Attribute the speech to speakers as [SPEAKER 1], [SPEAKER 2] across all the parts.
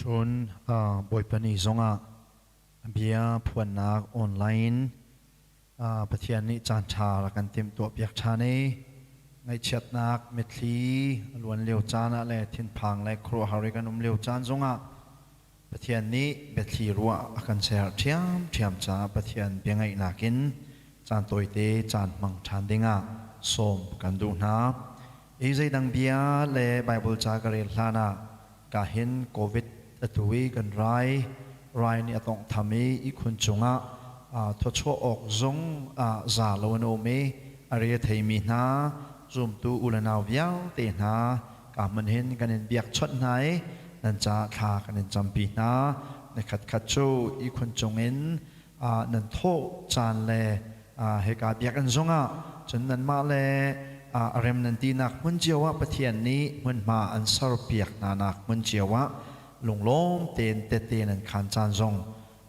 [SPEAKER 1] Cun Bawipa ni zongah bia phuannak online Pathian nih caanṭha rak kan timhtuahpiak ṭhan i ngaihchiatnak mitthli a luan lio caan ah le thinphang le khuaruahhar i kan um lio caan zongah Pathian nih biathli ruah a kan ser ṭhiamṭhiam caah Pathian biangaihnak in caan tawite caan hmang ṭhan dingah sawm kan duh hna. Hi zeidang bia le Baibal ca ka rel hlan ah ka hin COVID atu i kan rai rai nih a tawnghtham i ihkhun cungah thawchuah awk zong za lo an um i a re theimi hna zumtu u le nau vialte hna ka hmun hin kan in biakchawnh hna i nan caah thla kan in campi hna. Nikhat khat cu ihkhun cungin nan thawh caan le hika biakinn zongah cun nanmah le a rem nan tinak hmun cio ah Pathian nih hmunhma an serpiak hna nak hmun cio ah lunglawm tein tette nan khaan caan zong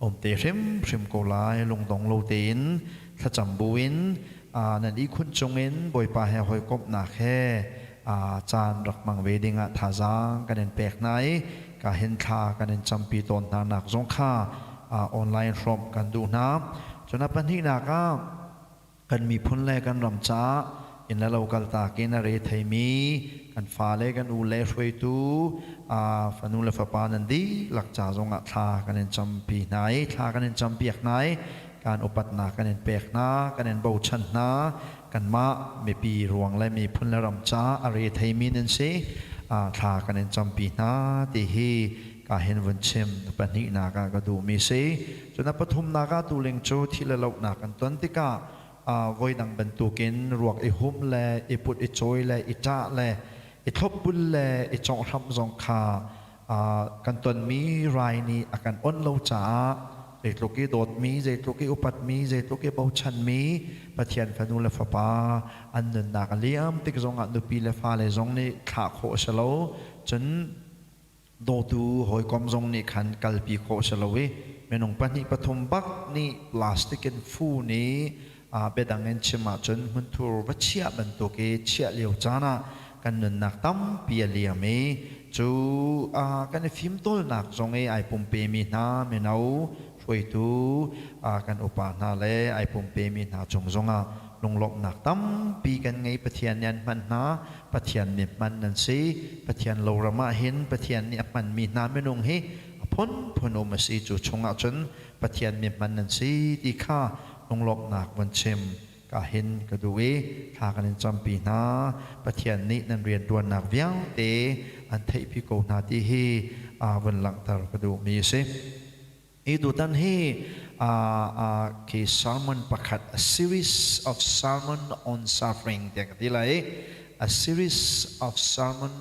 [SPEAKER 1] um te hrimhrim ko lai. Lungdong lo tein thlacam buin nan ihkhun cungin Bawipa he hawikomhnak he caan rak hmang ve dingah thazaang kan in pek hna i ka hin thla kan in campi tawn hna nak zong kha online hrawmh kan duh hna. Cun a pahnihnak ah kan miphun le kan ram caah inn le lo kaltak in a re theimi kan fale, kan u le hruaitu fanu le fapa nan dihlak ca zongah thla kan in campi hna i thla kan in campiak hna i kan upatnak kan in pek hna, kan in bochan hna. Kanmah mipi ruang le miphun le ram caah a re theimi nan si, thla kan in campi hna ti hi ka hin vun chim. Pahnihnak ah ka duhmi si. Cun a pathumnak ah tuling cu thi le lohnak an ton tikah voidang bantukin ruak i humh le i put i cawi le i ṭah le i thlopbul le i conghhramh zong kha kan tonmi rai nih a kan onh lo caah zeitluk i dawtmi, zeitluk i upatmi, zeitluk i bochanmi Pathian fanu le fapa an nunnak a liam tik zongah nupi le fale zong nih thlah khawh a si lo. Cun dawtu hawikom zong nih khan kalpi khawh a si lo i minung pahnih pathum bak nih plastic in fu nih biadang in chim ahcun hmunthur va chiah bantuk i chiah lio caan ah kan nunnak tampi a liam i cu kan i fimtawlnak zong i ai pumpemi hna mino hruaitu kan upa hna le ai pumpemi hna cung zongah lunglawmhnak tampi kan ngei. Pathian nih an hman hna, Pathian nih hman nan si. Pathian loram ah hin Pathian nih a hmanmi hna minung hi a phunphun um a si. Cu chungah cun Pathian mi hman nan si ti kha lunglawmhnak von chim ka hin ka duh i thla kan in campi hna. Pathian nih nan rianṭuannak vialte an theihpi ko hna ti hi vun langhter ka duhmi a si. Hi tutan hi khi sermon pakhat, a series of sermon on suffering tiah ka ti lai. A series of sermon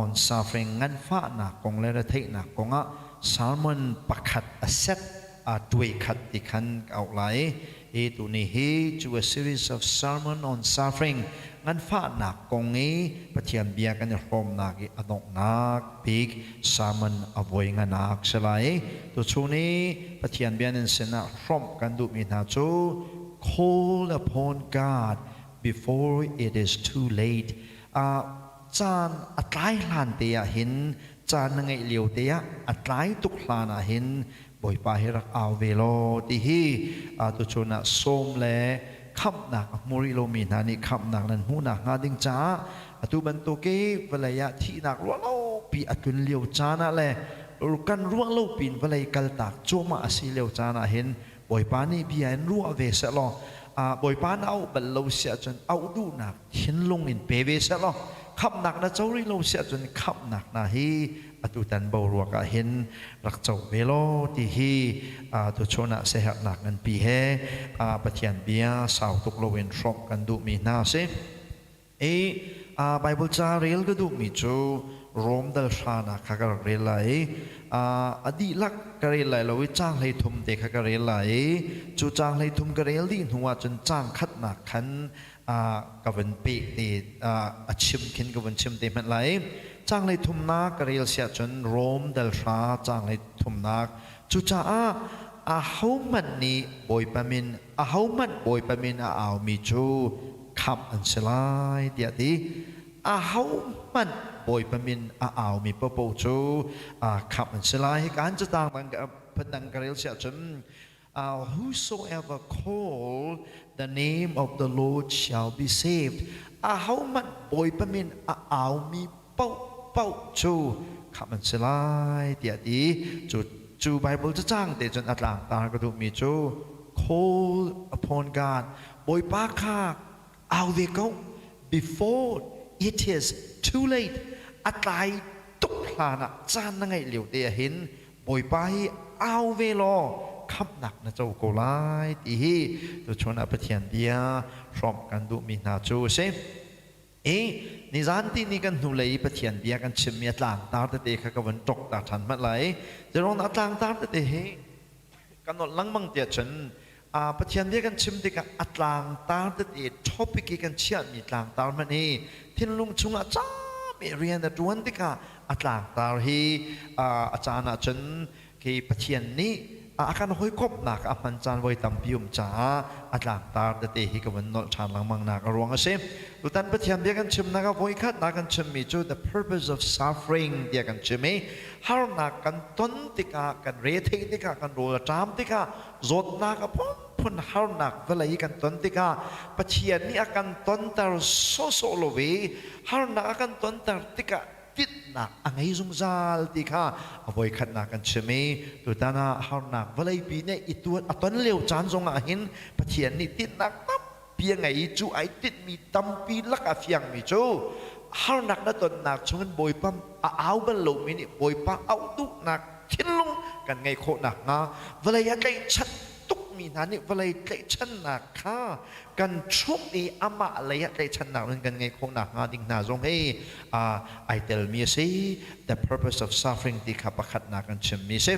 [SPEAKER 1] on suffering, nganfahnak kong le retheihnak kongah sermon pakhat a set a tuai khat ti khan ka auh lai. Hi tuni hi cu a series of sermon on suffering, nganfahnak kong i Pathian bia kan i hrawmnak i a donghnak bik sermon a voi nganak si lai. Tuchun i Pathian bia nan sinah hrawmh kan duhmi hna cu call upon God before it is too late. Caan a tlai hlan te ah hin, caan na ngeih lio te ah, a tlai tuk hlan ah hin Bawipa hi rak au ve law ti hi tuchun ah sawm le khamhnak a hmu rih lomi hna nih khamhnak nan hmuhnak hnga ding caah atu bantuk i vawlei ah thihnak ruahlopi a tlun lio caan ah le kan ruah lo pin vawlei kaltak cuahmah a si lio caan ah hin Bawipa nih bia in ruah ve seh law, Bawipa na auh bal lo si ahcun auh duhnak thinlung in pe ve seh law, khamhnak na co rih lo si ahcun khamhnak hna hi atutan boruak ah hin rak co ve law ti hi tuchun ah siaherhnak nganpi he Pathian bia sau tuk loin hrawmh kan duhmi hna a si. I Bible ca rel ka duhmi cu Rom dal hranak kha ka rak rel lai i a dihlak ka rel lai lo i caang 13 te kha ka rel lai i cu caang 13 ka rel dih hnu ah cun caang khatnak khan ka vun peh te, a chim khin ka vun chim te hmanh lai. Caang 33nak ka rel siah cun Rom dal hra caang 33nak, "Cucaah ahohmanh nih Bawipa min ahohmanh Bawipa min a aumi cu khamh an si lai," tiah a ti. Ahohmanh Bawipa min a aumi paohpaoh cu khamh an si lai. Hika an catang dang phundang ka rel si ahcun whosoever call the name of the Lord shall be saved. Ahohmanh Bawipa min a aumi paohpaoh cu khamh an si lai tiah a ti. Cu cu Bible cacang te cun a tlangtar ka duhmi cu call upon God. Bawipa kha au ve ko before it is too late. A tlai tuk hlan ah caan na ngeih lio te ah hin Bawipa hi au ve law khamhnak na co ko lai ti hi tuchun ah Pathian bia hrawmh kan duhmi hna cu a si. I nizan ti ni kan hnulei i Pathian bia kan chimmi a tlangtar tete kha ka vun ṭok ta ṭhan hmanh lai. Zeruang a tlangtar tete hi kan nolh lengmang tiah cun Pathian bia kan chim tikah a tlangtar tete topic i kan chiahmi tlangtar hmanh hi thinlung chungah cami rian a ṭuan tikah a tlangtar hi a caan ahcun khi Pathian nih a kan hawikomhnak a hman caan voi tampi um caah a tlangtar tete hi ka vun nolh ṭhan lengmang nak a ruang a si. Tutan Pathian bia kan chimnak ah voikhatnak kan chimmi cu the purpose of suffering tiah kan chim i harnak kan ton tikah kan retheih tikah kan rawl a ṭam tikah zawtnak a phunphun harnak vawlei kan ton tikah Pathian nih a kan tonter sawhsawh lo i harnak a kan tonter tikah tinhnak a ngei zungzal ti kha a voikhatnak kan chim i tutan ah harnak vawleipi nih i tuan a ton lio caan zongah hin Pathian nih tinhnak tampi a ngei i cu ai tinhmi tampi lak a fiangmi cu harnak na tonnak chungin Bawipa a au bal lomi nih Bawipa auh duhnak thinlung kan ngeih khawh nakhnga vawlei a tlaihchan tukmi hna nih vawlei tlaihchannak kha kan ṭhumh i amah lei ah tlaihchannak nun kan ngeih khawh nakhnga ding hna zong hi ai telmi a si. The purpose of suffering ti kha pakhatnak kan chimmi a si.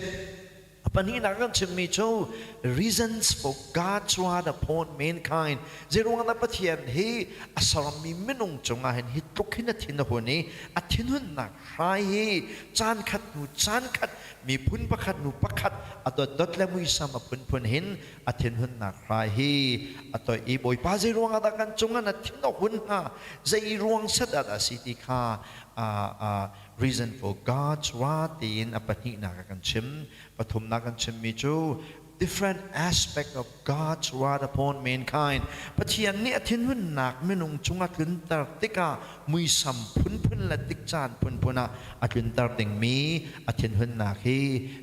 [SPEAKER 1] A pahnihnak kan chimmi cu reasons for God's wrath upon mankind. Zeiruang dah Pathian hi a sermi minung cungah hin hi tluk hin a thin a hun i a thinhunnak hrai hi caan khat hnu caan khat miphun pakhat hnu pakhat a dotdot le muisam a phunphun hin a thinhunnak hrai hi a toih i Bawipa zei ruangah dah kan cungah na thin a hun hnga zei ruang set ah dah si ti kha reason for God's wrath tiin a pahnihnak a kan chim. Pathumnak kan chimmi cu different aspect of God's wrath upon mankind. Pathian nih a thinhunnak minung cung a tlunter tikah muisam phunphun le tikcaan phunphun ah a tlunter dingmi a thinhunnak hi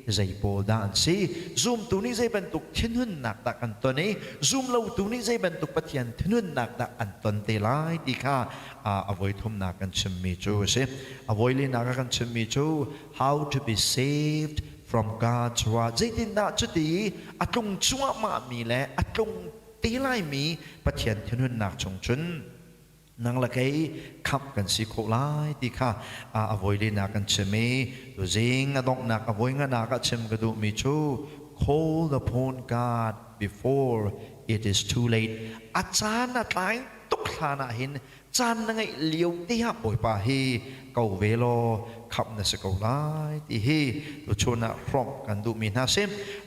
[SPEAKER 1] zei pawl dah an si? Zumtu nih zei bantuk thinhunnak dah kan ton i zumlotu nih zei bantuk Pathian thinhunnak dah an ton te lai ti kha a voithumnak kan chimmi cu a si. A voilinak a kan chimmi cu how to be saved from God's wrath. Zeitindah cuti a tlung cuahmahmi le a tlung te laimi Pathian thinhunnak chung cun nang le kei khamh kan si khawh lai ti kha a voilinak kan chim i tuzing a donghnak a voi nganak ah chim ka duhmi cu call upon God before it is too late. A caan a tlai tuk hlan ah hin caan na ngeih lio te ah Bawipa hi ko ve law khamh na si ko lai ti hi tuchun ah hrawmh kan duhmi hna si.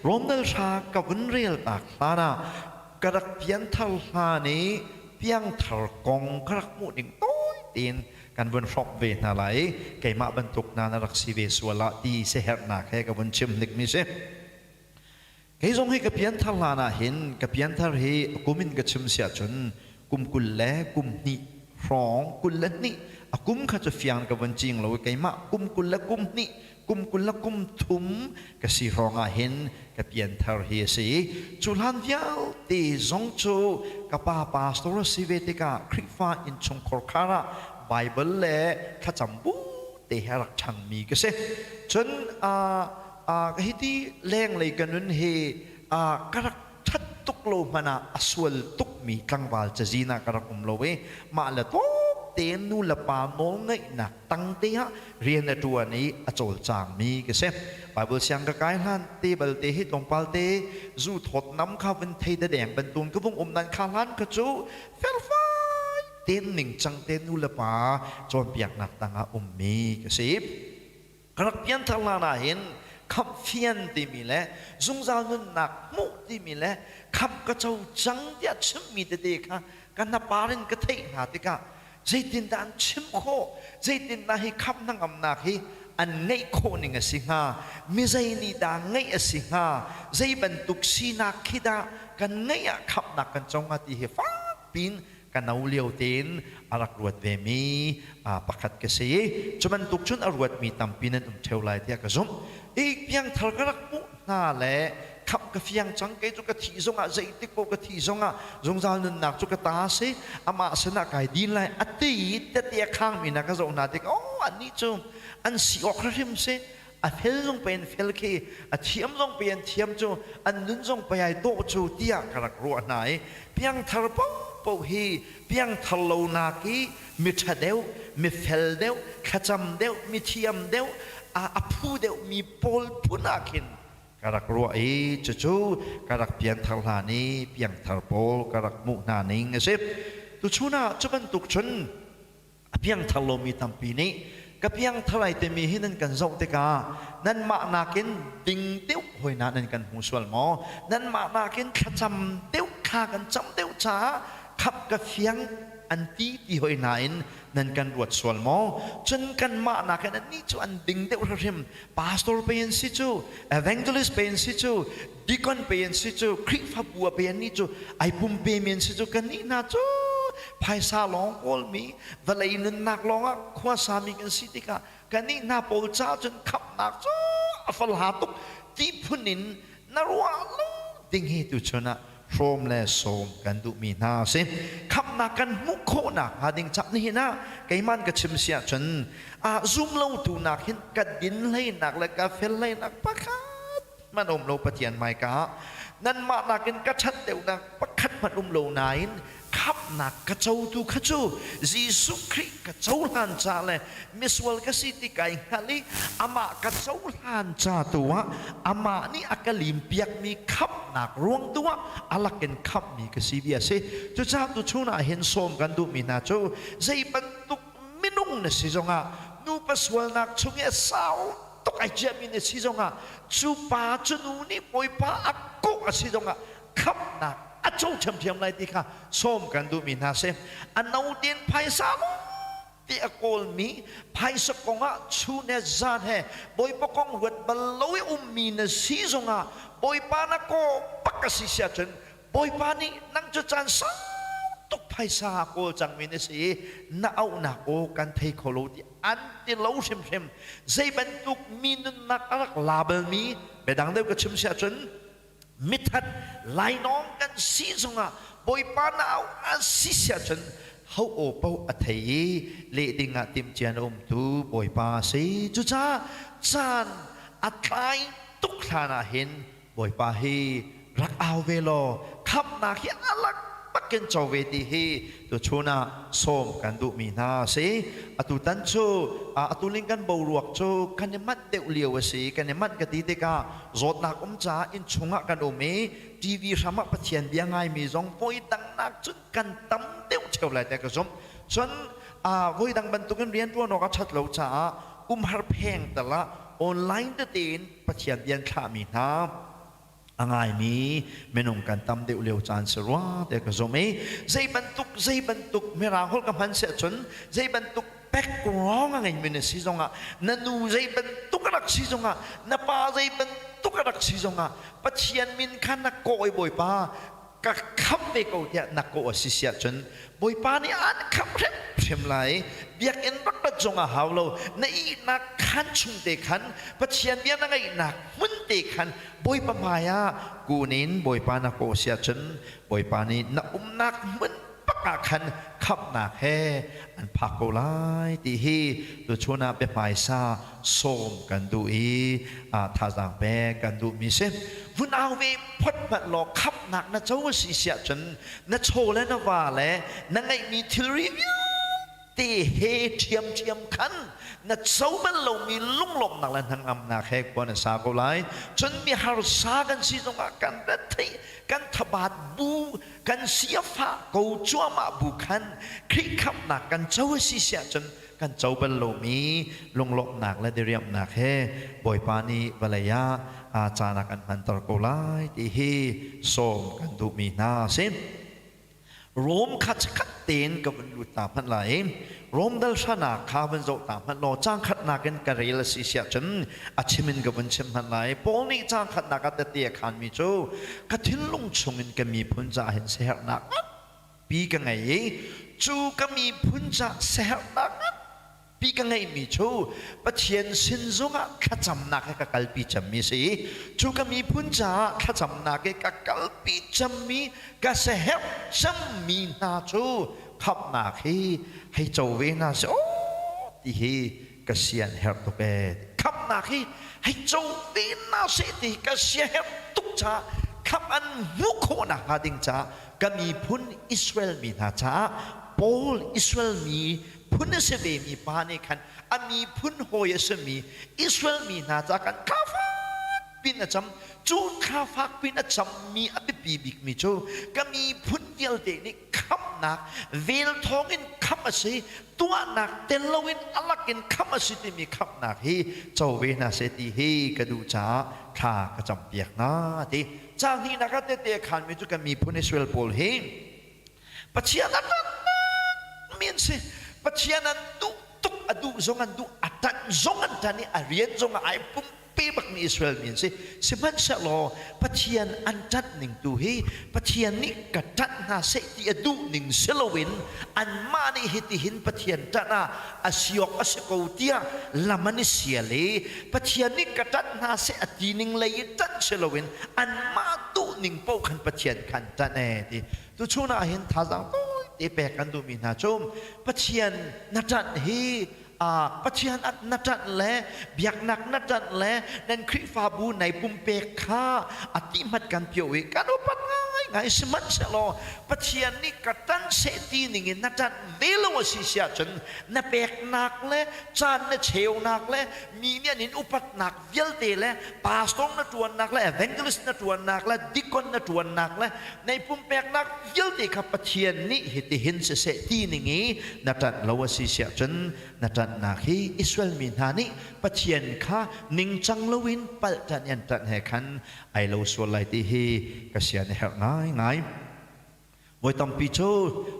[SPEAKER 1] Rom dal hra ka vun rel tak hlan ah ka rak pianthar hlan i piangthar kong ka rak hmuh ning tawi tein kan vun hrawmh ve hna lai i keimah bantuk hna na rak si ve sual ah ti siaherhnak he ka vun chim hnikmi si. Kei zong hi ka pianthar hlan ah hin ka pianthar hi kum in ka chim si ahcun kum 22 hrawng 22 a kum kha cu fiang ka vun cing lo i keimah kum 22 kum 23 ka si hrawng ah hin ka pianthar hi a si. Cu hlan vialte zong cu ka pa pastor a si ve tikah Khrihfa innchungkhar khar ah Bible le thlacam bu te he a rak ṭhangmi ka si. Cun hiti lenglei ka nun hi ka rak ṭhat tuk lo hmanh ah a sual tukmi tlangval cazin ah ka rak um lo i mah le tawk tein nu le pa nawlngaihnak tang te ah rian a ṭuan i a cawlcangmi ka si. Bible siang ka kai hlan te balte hi tlawmpal te zu thawt nam kha vun thei dadeng bantuin ka vung um nan kha hlan kha cu felfai tein ningcang te nu le pa cawnpiaknak tangah ummi ka si. Ka rak pianthar hlan ah hin khamh fian timi le zungzal nunnak hmuh timi le khamh ka co cang tiah chimmi tete kha ka hnapar in ka theih hna tikah. Zeitindah an chim khawh? Zeitindah hi khamh hnangamnak hi an ngeih khawh ning a si hnga? Mi zei nih dah ngeih a si hnga? Zei bantuk sinak khi dah kan ngeih ah khamhnak kan co hnga ti hi fak piin ka no lio tein a rak ruat vemi pakhat ka si i cu bantuk cun a ruatmi tampi nan um ṭheo lai tiah ka zumh. I piangthar ka rak hmuh hna le khamh ka fiang cang, kei cu ka thih zongah, zeitik paoh ka thih zongah zungzal nunnak cu ka ta a si, amah sinah kai din lai a ti i tete a khangmi hna ka zoh hna tik, oh, annih cu an si awk hrimhrim si. A fel zong pei an fel khi, a thiam zong pei an thiam cu, an nun zong pei ai dawh cu tiah ka rak ruah hna i piangthar paohpaoh hi piangthar lo nak i mi ṭha deuh, mi fel deuh, thlacam deuh, mi thiam deuh, a phu deuh mi pawl phun ah khin ka rak ruah i cucu ka rak pianthar hlan i piangthar pawl ka rak hmuh hna ning a si. Tuchun ah cu bantuk cun a piangthar lomi tampi nih ka piangthar ai timi hi nan kan zoh tikah nanmah nakin ding deuh hoi na nan kan hmu sual maw? Nanmah nakin thlacam deuh, thla kan cam deuh caah khap ka fiang an ti ti hoi hna in nan kan ruat sual maw? Cun kanmah nakin annih cu an ding deuh hrimhrim. Pastor pei an si cu, evangelist pei an si cu, deacon pei an si cu, Khrihfabu ah pei annih cu ai pumpemi an si cu. Kannih hna cu phaisa lawng kawlmi, vawlei nunnak lawngah khuasami kan si tikah kannih hna pawl caah cun khamhnak cu a falha tuk ti phun in na ruah lo ding hi tuchun ah hrawm le sawm kan duhmi hna a si. Khamhnak kan hmuh khawhnak hnga ding cak nihin ah keiman ka chim si ahcun ah zum lo tu nak hin ka din hleinak le ka fel hleinak pakhat hmanh um lo Pathian hmaika ah nanmah nakin ka ṭhat deuhnak pakhat hmanh um lo nain khamhnak ka cotu kha cu Jesuh Khrih ka cohlan ca le misual ka si ti kai hngalh i amah ka cohlan ca tu ah amah nih a ka limpiakmi khamhnak ruang tu ah a lakin khamhmi ka si bia a si. Cucaah tuchun ah hin sawm kan duhmi hna cu zei bantuk minung na si zongah, nupa sualnak chung i a sau tuk ai ciahmi na si zongah, cu pa cu nu nih Bawipa a kawh a si zongah khamhnak a co ṭhiamṭhiam lai ti kha sawm kan duhmi hna si. A no tein phaisa ti a kawlmi, phaisa kongah chun he zan he Bawipa kong ruat bal lo i ummi na si zongah Bawipa na kaw bak a si si ahcun Bawipa nih nang cu caan sau tuk phaisa a kawl cangmi na si i na auhnak aw kan thei kho lo ti an ti lo hrimhrim. Zei bantuk mi nunnak a rak la balmi, biadang deuh ka chim si ahcun mithat lainawng kan si zongah Bawipa na auh a si si ahcun ho aw paoh a thei i leh dingah timhcia na umtu Bawipa a si. Cucaah caan a tlai tuk hlan ah hin Bawipa hi rak au ve law khamhnak hi a lak bakin co ve ti hi tuchun ah sawm kan duhmi hna a si. Atutan cu atu ling kan boruak cu kan i manh deuh lio a si. Kan i manh ka ti tikah zawtnak um caah innchung ah kan um i TV hram ah Pathian bia ngaimi zong voi dang nak cun kan tam deuh ṭheo lai tiah ka zumh. Cun voi dang bantukin rianṭuan awk a ṭhat lo caah umhar pheng tal ah online tete in Pathian bia an thlahmi hna a ngaimi minung kan tam deuh lio caan si rua tiah ka zumh i zei bantuk zei bantuk mirang holh ka hman siah cun zei bantuk background a ngeimi na si zongah, na nu zei bantuk a rak si zongah, na pa zei bantuk a rak si zongah, Pathian min kha na kawh i Bawipa ka khamh ve ko tiah na kawh a si siah cun Bawipa nih aan khamh hrimhrim lai. Biakinn rak rat zong a hau lo. Na ihnak khan chung te khan, Pathian bia na ngaihnak hmun te khan Bawipa hmai ah kun in Bawipa na kawh siah cun Bawipa nih na umnak hmun bak ah khan khamhnak he an phak ko lai ti hi tuchun ah biahmaisa sawm kan duh i thazaang pek kan duhmi si. Vun au ve phot hmanh law khamhnak na co a si siah cun na chaw le na va le na ngeihmi thilri vialte he ṭhiamṭhiam khan na co bal lomi lunglawmhnak le hnangamnak he khua na sa ko lai. Cun mi harsa kan si zongah kan retheih kan thabat bu kan si a fah ko cuahmah bu khan Khrih khamhnak kan co a si siah cun kan co bal lomi lunglawmhnak le diriamhnak he Bawipa nih vawlei ah aa caan a kan hmanter ko lai ti hi sawm kan duhmi hna a si. Rom kha chikkhat tein ka vun lut ta hmanh lai. Rom dal hranak kha vun zoh ta hmanh law caang khatnak in ka rel a si siah cun a chim in ka vun chim hmanh lai. Paul nih caang khatnak ah tette a khanmi cu ka thinlung chungin ka miphun caah hin siaherhnak nganpi ka ngei i cu ka miphun caah siaherhnak nganpi ka ngeihmi cu Pathian sin zongah thlacamnak he ka kalpi cemmi si i cu ka miphun caah thlacamnak i ka kalpi cemmi ka siaherh cemmi hna cu khamhnak hi hei co ve hna seh aw ti hi ka sian herh tuk ee. Khamhnak hi hei co ve hna seh ti hi ka siaherh tuk caah khamh an hmuh khawh nakhnga ding caah ka miphun Israel mi hna caah Paul Israel mi phun a si vemi pa nih khan a miphun hawi a simi Israel mi hna ca khan thla fak pin a cam. Cu thla fak pin a cammi a biapi bikmi cu ka miphun vialte nih khamhnak vel thawngin khamh a si, tuahnak tel loin a lakin khamh a si timi khamhnak hi co ve hna seh ti hi ka duh caah thla ka campiak hna ti. Caang hnihnak ah tete a khanmi cu kan miphun Israel pawl hi Pathian a ṭanh mi an si. Pathian an duh tuk, a duh zong an duh, a ṭanh zong an ṭanh i a rian zong ah ai pumpe bakmi Israel mi an si. Sihmanhsehlaw Pathian an ṭanh ning tu hi Pathian nih ka ṭanh hna seh ti a duh ning si loin anmah nih hitihin Pathian ṭanh ah a si awk a si ko tiah lam an i sial i Pathian nih ka ṭanh hna seh a ti ning lei i ṭanh si loin anmah duh ning paoh khan Pathian kha an ṭanh ee ti. Tuchun ah hin thazaang tawite pek kan duhmi hna cu Pathian na ṭanh hi Pathian na ṭanh le biaknak na ṭanh le nan Khrihfabu nai pumpek kha a ti hmat kan pio i kan upat ngaingai. Sihmanhsehlaw Pathian nih ka ṭanh seh ti ningin na ṭanh ve lo a si si ahcun na peknak le caan na cheunak le mi nih an in upatnak vialte le pastor na ṭuannak le evangelist na ṭuannak le deacon na ṭuannak le nei pumpeknak vialte kha Pathian nih hitihin siseh ti ning i na ṭanh lo a si siah cun na ṭanhnak hi Israel mi hna nih Pathian kha ningcang loin palh ṭanh i an ṭanh he khan ai lo sual lai ti hi ka sian a herh ngaingai. Voi tampi cu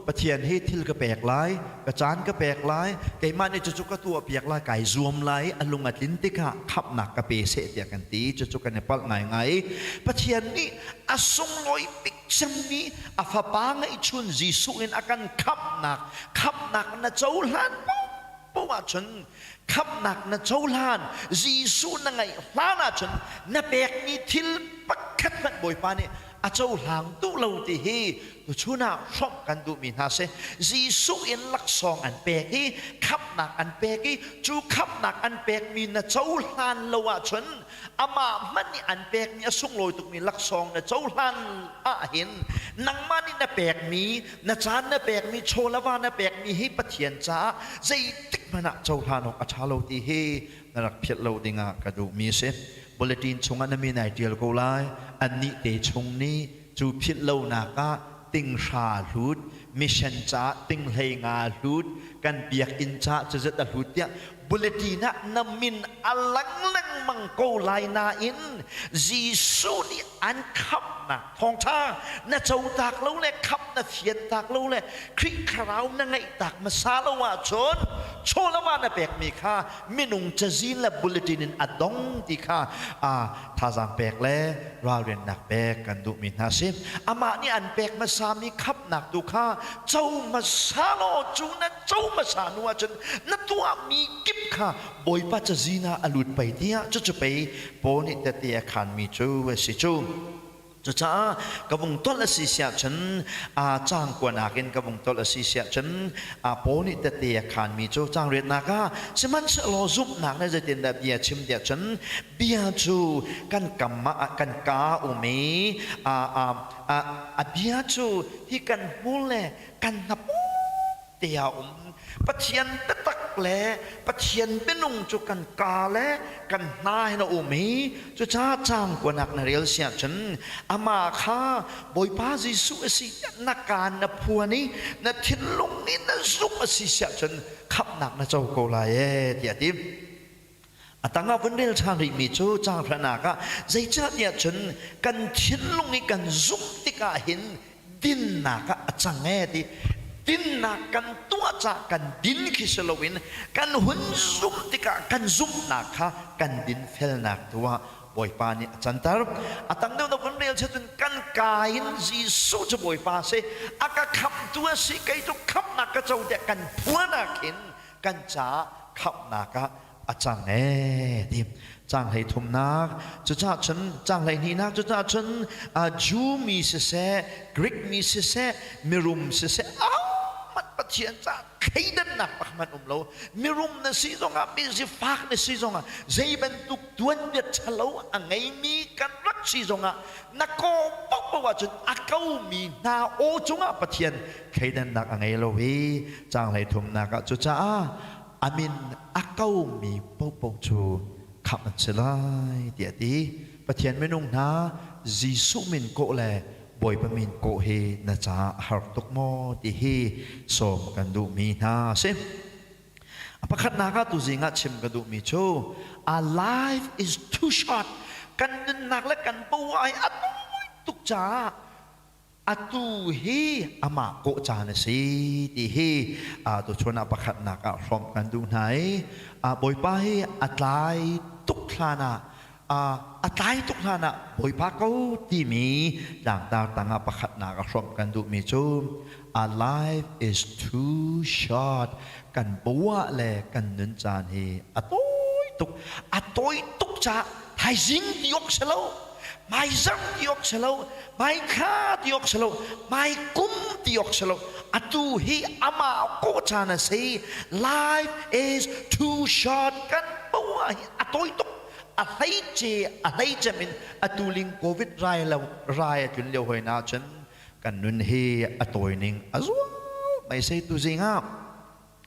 [SPEAKER 1] Pathian hi thil ka pek lai, ka caan ka pek lai, keimah nih cucu ka tuahpiak lai, kai zuam lai, a lung a tlin tikah khamhnak ka pe seh tiah kan ti. Cucu kan i palh ngaingai. Pathian nih a sunglawi bik cemmi a fapa ngeihchun Jesuh in a kan khamhnak, khamhnak na cohlan paoh ahcun khamhnak na cohlan, Jesuh na ngeih hlan ahcun na pekmi thil pakhat hmanh Bawipa nih a cohlang duh lo ti hi tuchun ah hrawmh kan duhmi hna si. Jesuh in laksawng an pek i khamhnak an pek i cu khamhnak an pekmi na cohlan lo ahcun amah hmanh nih an pekmi a sunglawi tukmi laksawng na cohlan ahhin nangmah nih na pekmi na caan na pekmi chaw le va na pekmi hi Pathian caah zeitik hmanh ah cohlan awk a ṭha lo ti hi na rak philh lo dingah ka duhmi a si. Bulletin chungah na min ai ṭial ko lai. Annih te chung nih cu philh lonak ah tinghra hlut, mission caah tinghlei nga hlut, kan biakinn caah cuzat a hlut tiah bulletin ah na min a lang lengmang ko lai nain Jesuh nih an khamhnak thawngṭha na cotak lo le khamh na fiantak lo le Khrih thlarau na ngeihtak hmasa lo ahcun chaw le va na pekmi kha minung cazin le bulletin in a dong ti kha thazaang pek le ralrinnak pek kan duhmi hna si. Amah nih an pek hmasami khamhnak tu kha co hmasa law cu na co hmasa hnu ahcun na tuahmi kip kha Bawipa cazin ah a lut pei tiah cucu pei Paul nih tehte a khanmi cu a si cu. Cucaah ka vung tolh a si siah cun caang kuanak in ka vung tolh a si siah cun Paul nih tehte a khanmi cu caang riatnak ah sihmanhsehlaw zumhnak nih zeitindah bia chim tiah cun bia cu kan kam ah kan kaa um i a bia cu hi kan hmur le kan hnapaw te a um. Pathian biatak le Pathian minung cu kan ka le kan hna hin a um i cucaah caang kuanak na rel si ahcun amah kha Bawipa Jesuh a si tiah na kaan na phuan i na thinlung nih na zumh a si si ahcun khamhnak na co ko lai ee tiah a ti. A tangah vun rel ṭhan rihmi cu caang hranak ah zeicahtiah cun kan thinlung i kan zumh tikah hin Dinnak ah a cang ee ti. Dinnak kan tuah caah kan din khi si loin kan hun zumh tikah kan zumhnak kha kan dinfelnak tu ah Bawipa nih a canter. A tang deuh kan rel cun kan ka in Jesuh cu Bawipa a si, a ka khamhtu a si, kei cu khamhnak ka co tiah kan phuan ah khin kan caah khamhnak ah a cang ee ti. Caang hlei thumnak, cucaah cun caang hlei hnihnak, cucaah cun Jew mi siseh, Greek mi siseh, mirum siseh, ahohmanh Pathian caah thleidannak pakhat um lo. Mirum na si zongah, mi sifak na si zongah, zei bantuk tuanbia ṭhalo a ngeimi kan rak si zongah na kaw paohpaoh ahcun a komi hna aw cungah Pathian thleidannak a ngei lo i caang hlei thumnak ah cucaah a min a komi paohpaoh cu khamh an si lai tiah a ti. Pathian minung hna Jesuh min kawh le Bawipa min kawh hi na caah a har tuk maw ti hi sawm kan duhmi hna a si. A pakhatnak ah tuzing ah chim ka duhmi cu our life is too short. Kan nunnak le kan bo ai a tawi tuk caah atu hi amah kawh caan a si ti hi tuchun ah pakhatnak ah hrawmh kan duh hna i Bawipa hi a tlai tuk hlan ah a tlai tuk hlan ah Bawipa ko timi tlangtar tangah pakhatnak a hrawmh kan duhmi cu our life is too short. Kan bawah le kan nun caan hi a tawi tuk. A tawi tuk caah thaizing ti awk si lo, hmaizarh ti awk si lo, hmaithla ti awk si lo, hmaikum ti awk si lo. Atu hi amah kawh caan a si. Life is too short. Kan bawah hi a tawi tuk. A hleice a hleicem in atu ling covid rai lo rai a tlun lio hoi na cun kan nun hi a tawi ning a zual mai sei tu zing ah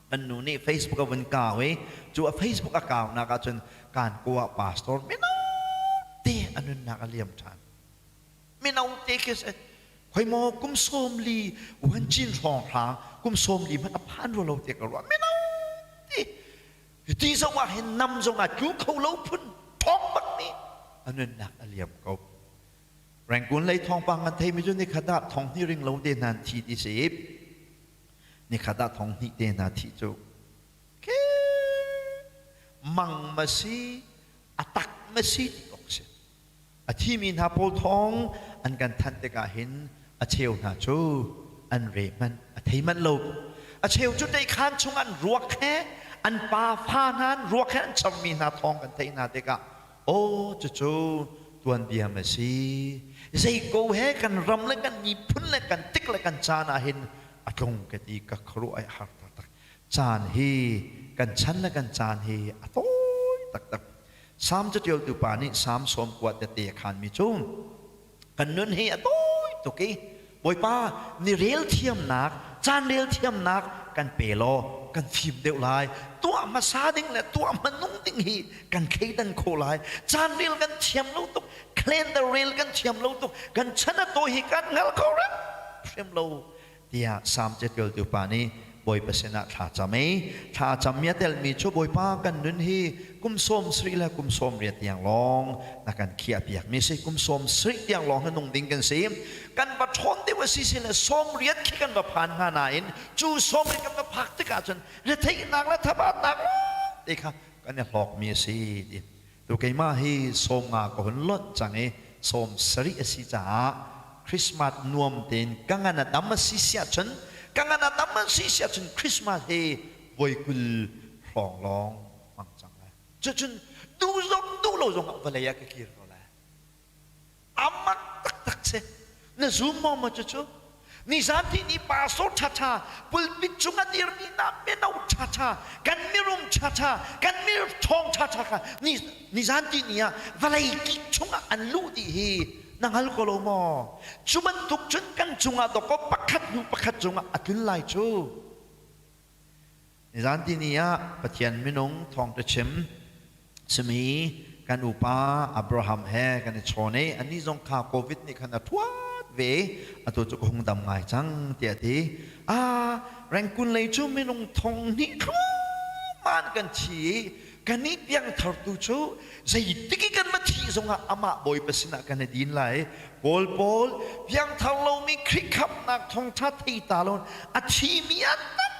[SPEAKER 1] kan nu nih Facebook a vun kau i cu a Facebook a kau nak ah cun kan kuah pastor mino te a nunnak a liam ṭhan. Mino te khi si khoi maw kum 40 wan cin hrawng hrang kum 40 hmanh a phan rua lo te ka ruah mino te. Ti zong ah hin nam zong ah tlu kho lo phun ṭhawng bak nih a nunnak a liam ko. Rangoon lei thawngpang kan theimi cu nikhat ah thong hnih ring lo te hna an thi ti si. Nikhat ah thong hnih te hna thi cu ke mang ma si a tak ma si ti awk si. A thimi hna pawl thawng an kan thanh tikah hin a cheu hna cu an re hmanh a thei manh lo. A cheu cu teikhan chung an ruak he an pa fa hna an ruak he an chammi hna thawng kan theih hna tikah aw cucu tuanbia ma si. Zei ko he kan ram le kan miphun le kan tik le kan caan ah hin a tlung ka ti ka khuaruah ai har taktak. Caan hi kan chan le kan caan hi a tawi taktak. Salm caṭialtu pa nih Salm 90 tete a khanmi cu kan nun hi a tawi tuk i Bawipa ni rel thiamnak, caan rel thiamnak kan pe law kan fim deuh lai. Tuah hmasa ding le tuah hmanung ding hi kan thleidan khawh lai. Caan rel kan thiam lo tuk, calendar rel kan thiam lo tuk, kan chan a tawi hi kan hngal kho hrim lo tiah Salm caṭialtu pa nih Bawipa sinah thla cam i thla cammi a telmi cu Bawipa kan nun hi kum 70 le kum 80 tiang lawng na kan khiahpiakmi si. Kum 70 tiang lawng hi nung ding kan si. Kan va ṭhawn deuh a si si le 80 khi kan va phan hnga nain cu 80 kan va phak tikah cun retheihnak le thabatnak te kha kan i hlawkmi a si ti. Tu keimah hi 50 ka hun lonh cang i 70 a si caah Christmas nuam tein ka ngan a dam a si siah cun ka ngan a dam a si siah cun Christmas hi voi 20 hrawng lawng hmang cang lai. Cucun duh zong duh lo zong ah vawlei ah ka kir ko lai. Amak taktak si. Na zum maw maw cucu? Nizan ti ni pastor ṭhaṭha, pulpit cung a dirmi hna mino ṭhaṭha, kan mirum ṭhaṭha, kan mirṭhawng ṭhaṭha kha ni nizan ti ni ah vawlei kik chungah an luh dih hi na hngal ko lo maw? Cu bantuk cun kan cungah dawkaw pakhat hnu pakhat cungah a tlun lai cu. Nizan tini ah Pathian minung thawngṭha chim simi kan upa Abraham he kan i chawn i anih zong kha COVID nih khan a ṭhuat ve atu cu ka hung dam ngai cang tiah a ti. Ah, Rengkun lei cu minung thong hnih thluahmah kan thi i kannih piangthar tu cu zeitik i kan va thi. thih zongah amah Bawipa sinah kan i din lai. Kawl pawl piangthar lomi Khrih khamhnak thawngṭha thei ta lo a thimi an tam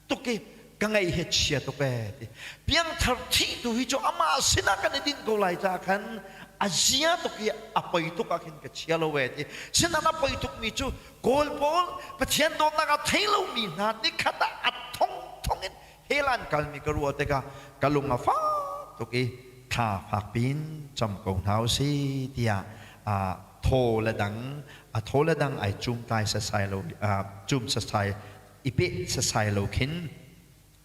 [SPEAKER 1] tuk i ka ngaih hi chia tuk ee ti. Piangthar thih tu hi cu amah sinah kan i dinh ko lai caah khan a zia tuk i a poi tuk ah khin ka chia lo ee ti. Sinain a poi tukmi cu Kawl pawl Pathian dawtnak a thei lomi hna nikhat ah a thongthong in hell an kalmi ka ruah tikah ka lung a fak tuk i thla fak piin cam ko hna usih tiah thaw le dang a thaw le dang ai cum tlai sasai lo cum sasai i peh sasai lo khin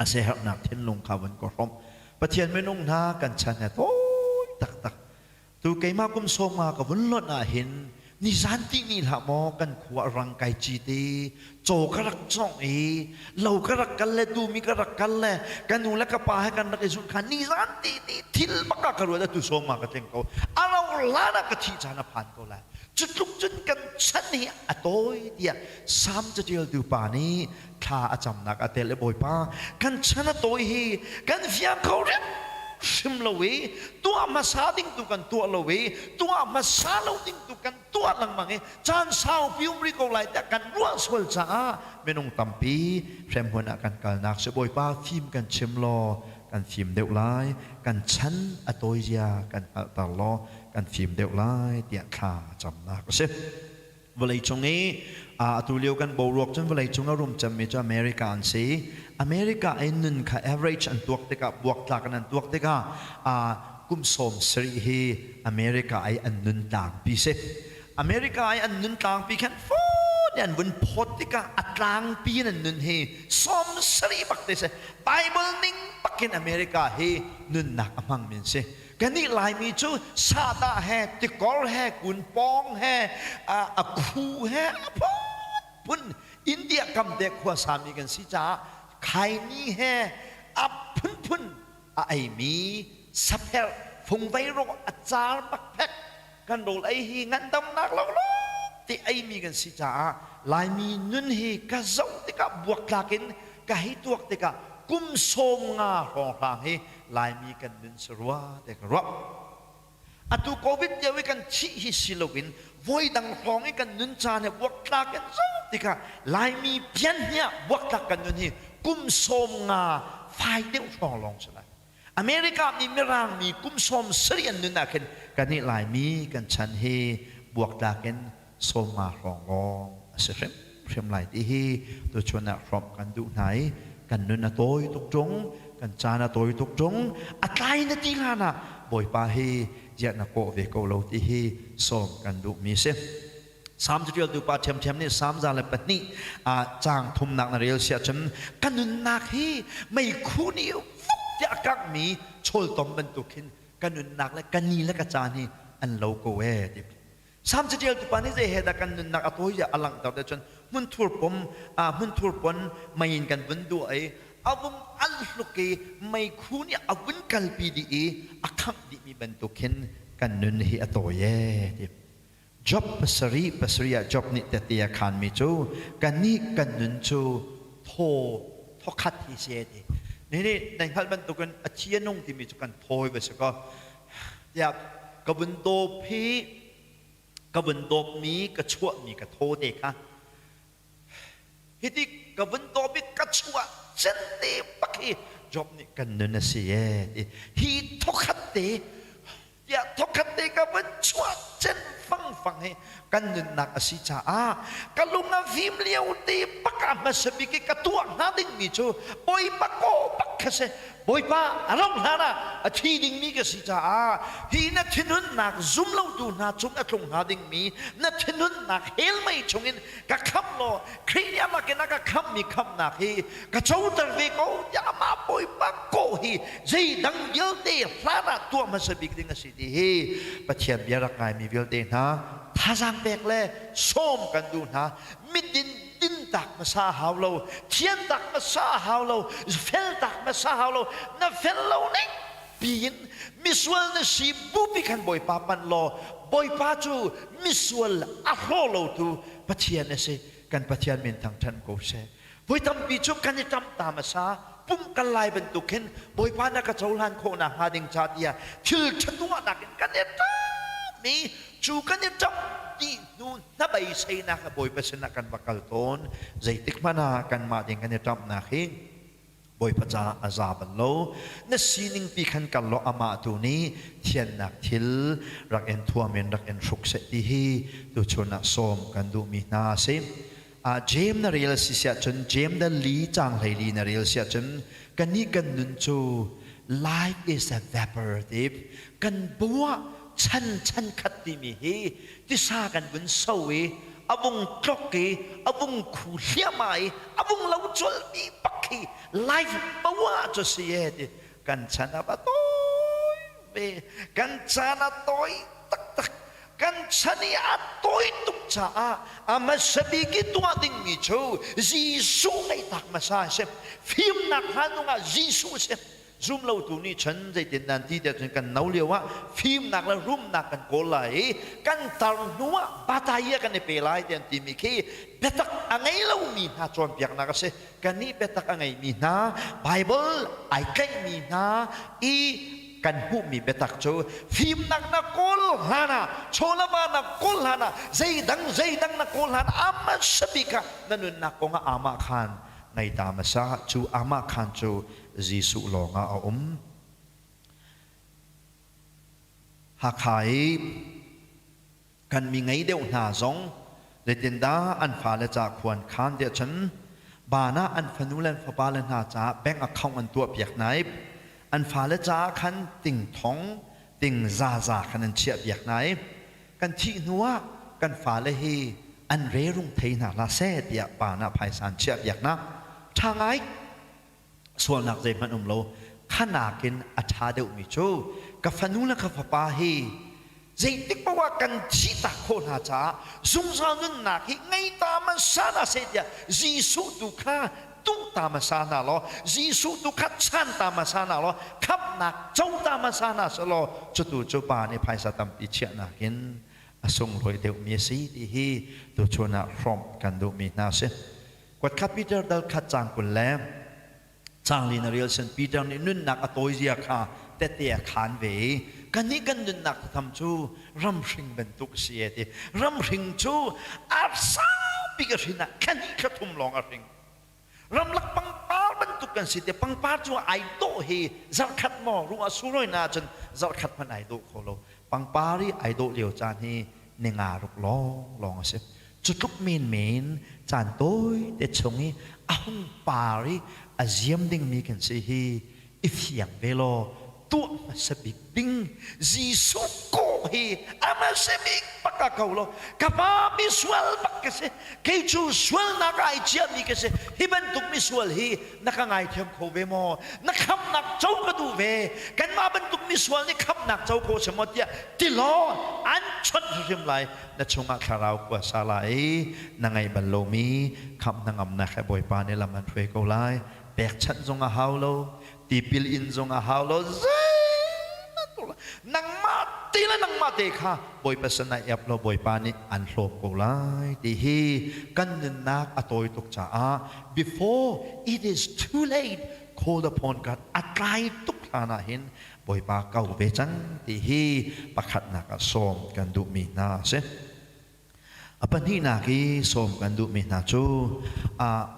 [SPEAKER 1] a siaherhnak thinlung kha vun ka hrawmh. Pathian minung hna kan chan he tawi taktak. Tu keimah kum sawma ka vun lonh ah hin nizan ti ni hlah maw kan khua rang kai ci te caw ka rak cawngh i lo ka rak kal le tumi ka rak kal le ka nu le ka pa he kan rak i zulh kha nizan ti ni thil bak ah ka ruat atu sawma ka tling ko. A ro hlan ah ka thih caan a phan ko lai. Cu tluk cun kan chan hi a tawi tiah Salm caṭialtu pa nih thla a camnak a tel i Bawipa kan chan a tawi hi kan fiang kho hrimhrim lo i tuah hmasa ding tu kan tuah lo i tuah hmasa lo ding tu kan tuah lengmang i caan saupi um rih ko lai tiah kan ruah sual caah minung tampi hremhmun ah kan kalnak si. Bawipa, fim kan chim law kan fim deuh lai, kan chan a tawi zia kan hngalhter law kan fim deuh lai tiah thla camnak a si. Vawleicung i atu lio kan boruak cun vawleicung a rum cemmi cu America an si. America i nun kha average an tuak tikah, buaktlak in an tuak tikah kum 70 hi America i an nun tlangpi si. America i an nun tlangpi khan fawn an vun phawt tikah a tlangpi in an nun hi 70 bak te si. Bible ning bakin America hi nunnak a hmangmi an si. Kannih Laimi cu sahdah he, tikor he, kunpawng he, a khu he, a phunphun India kam te khuasami kan si caah khaini he a phunphun a eimi sapherh fungvei rawh a car bakphek kan rawl ei hi ngandamnak lo lo ti eimi kan si caah Laimi nun hi ka zoh tikah buaktlak in ka hei tuak tikah kum 50 hrawnghrang hi Laimi kan nun si rua te ka ruah. Atu COVID lio i kan thih hi si loin voidang hrawng i kan nun caan he buaktlak in zoh tikah Laimi pian hi ah buaktlak kan nun hi kum 50 fai deuh hrawng lawng si lai. America mi Mirang mi kum 70 an nun ah khin kannih Laimi kan chan hi buaktlak in 50 hrawng lawng a si hrimhrim lai ti hi tuchun ah hrawmh kan duh hna i kan nun a tawi tuk ṭung, kan caan a tawi tuk ṭung, a tlai na ti hlan ah Bawipa hi ziah na kawh ve ko lo ti hi sawm kan duhmi si. Salm caṭialtu pa ṭhiamṭhiam nih Salm 102 caang thumnak na rel si ahcun ka nunnak hi meikhu nih vuk tiah a kanghmi chawltom bantuk khin ka nunnak le ka ni le ka caan hi an lo ko ee ti. Salm caṭialtu pa nih zei he dah kan nunnak a tawi tiah a langhter te cun hmunthur pom hmunthur pon mei in kan vun duah i a vung al hluk i meikhu nih a vun kalpi dih i a khangh dihmi bantuk khin kan nun hi a tawi ee ti. Job pasarih pasarih ah Job nih tehte a khaanmi cu kannih kan nun cu thaw thawkhat hi si ti. Ni nih nan hngalh bantukin a thi a nung timi cu kan thawi va si kaw tiah ka vun dawp hi ka vun dawpmi ka chuahmi ka thaw te kha hiti ka vun dawp i ka chuah cen te bak hi Job nih kan nun a si ee ti hi thawkhat te tiah thawkhat te ka vun chuah cen fangfang hi kan nunnak a si caah ka lung a fim lio te bak ah hmasa bik i ka tuah hnga dingmi cu Bawipa kaw bak kha si. Bawipa a rauh hlan ah a thi dingmi ka si caah hi na thinhunnak zum lotu hna cung a tlung hnga dingmi na thinhunnak hell mei chungin ka khamh law Khrih nih amah in a ka khamhmi khamhnak hi ka coter ve ko tiah amah Bawipa kawh hi zeidang vialte hlan ah tuah hmasa bik ding a si ti hi Pathian bia rak ngaimi vialte hna thazaang pek le sawm kan duh hna. Midin din tak hmasa hau lo, thian tak hmasa hau lo, fel tak hmasa hau lo, na fel lo ning piin misual na si bupi khan Bawipa panh law Bawipa cu misual a hlaw lotu Pathian a si. Kan Pathian min thangṭhat ko seh. Voi tampi cu kan i ṭamh ta hmasa. Pumh kal lai bantuk khin Bawipa na ka cohlan khawh nakhnga ding ca tiah thil ṭha tuahnak in kan i ṭam i cu kan i ṭamh dih hnu hnabeiseinak he Bawipa sinah kan va kal tawn. Zeitik hmanh ah kanmah ding kan i ṭamhnak hi Bawipa caah a za bal lo. Na sining pi khan kal law amah tu nih thiannak thil rak in thuam in rak in hruk seh ti hi tuchun ah sawm kan duhmi hna a si. Jeim na rel si siah cun Jeim dal li caang 14 na rel siah cun kannih kan nun cu life is a vapor ti kan buah chan chan khat timi hi tisa kan vun so i a vung tlok i a vung khu hliahmah i a vung lo colmi bak khi life poah cu si e ti kan chan a va tawi ve. Kan caan a tawi taktak. Kan chan i a tawi tuk caah a hmasa bik i tuah dingmi cu Jesuh ngaihtak hmasa a si. Fimnak hna nung ah Jesuh a si. Zumlotu nih cun zeitin nan ti tiah cun kan no lio ah fimnak le rumnak kan kawl lai i kan tar hnu ah bataya kan i pe lai tiah an timi khi biatak a ngei lomi hna cawnpiaknak a si. Kannih biatak a ngeimi hna, Baibal ai tlaihmi hna i kan hmuhmi biatak cu fimnak na kawl hlan ah, chawlama na kawl hlan ah, zeidang zeidang na kawl hlan ah hmasa bik ah na nunnak kong ah aamah khan ngei ta hmasa. Cu aamah khan cu Jesuh lawng ah a um. Hakha i kan mi ngei deuh hna zong zeitindah an fale ca khua an khan tiah cun van ah an fanu le an fapale hna caah bank account an tuahpiak hna i an fale caah khan ting thong ting zaza khan an chiahpiak hna i kan thih hnu ah kan fale hi an rerung thei hna hlah seh tiah van ah phaisa an chiahpiak hna. Ṭha ngai. Sualnak zeihmanh um lo. Kha nakin a ṭha deuhmi cu ka fanu le ka fapa hi zeitik paoh ah kan thihtak khawh hna caah zungzal nunnak hi ngei ta hmasa hna seh tiah Jesuh tu kha tuh ta hmasa hna law, Jesuh tu kha chan ta hmasa hna law, khamhnak co ta hmasa hna seh law cutu cu pa nih phaisa tampi chiahnak in a sunglawi deuhmi a si ti hi tuchun ah hrawmh kan duhmi hna a si. Kuatkhat Peter dal khat caang 20 le caang li na rel sin Peter nih nunnak a tawizia kha tette a khaan ve i kannih kan nunnak tham cu ramhring bantuk a si e ti. Ramhring cu a saupi a hrin ah thla thla thum lawng a hring. Ramlak pangpar bantuk kan si ti. Pangpar cu ai dawh hi zarhkhat maw ruah surawi na ahcun zarhkhat hmanh ai dawh kho lo. Pangpar i ai dawh lio caan hi ninga ruk lawng lawng a si. Cu tluk menmen caan tawi te chung i a hung par i a ziam dingmi kan si hi i fiang ve law tuah hmasa bik ding Jesuh kawh hi a hmasa bik bak ah ko law ka pa misual bak ka si, kei cu sualnak ai ciami ka si, hi bantuk misual hi na ka ngaithiam kho ve maw? Na khamhnak co ka duh ve. Kanmah bantuk misual nih khamhnak co kho si maw tiah ti law an chawnh hrimhrim lai. Na chungah thlarau kuasa lai i na ngeih bal lomi khamh hnangamnak he Bawipa nih lam an hruai ko lai. Pekchanh zong a hau lo, tipil in zong a hau lo, zeihmanh nangmah te le nangmah te kha Bawipa sin ah iap law Bawipa nih an hlawm ko lai ti hi kan nunnak a tawi tuk caah before it is too late, call upon God. A tlai tuk hlan ah hin Bawipa ko ve cang ti hi pakhatnak ah sawm kan duhmi hna a si. A pahnihnak i sawm kan duhmi hna cu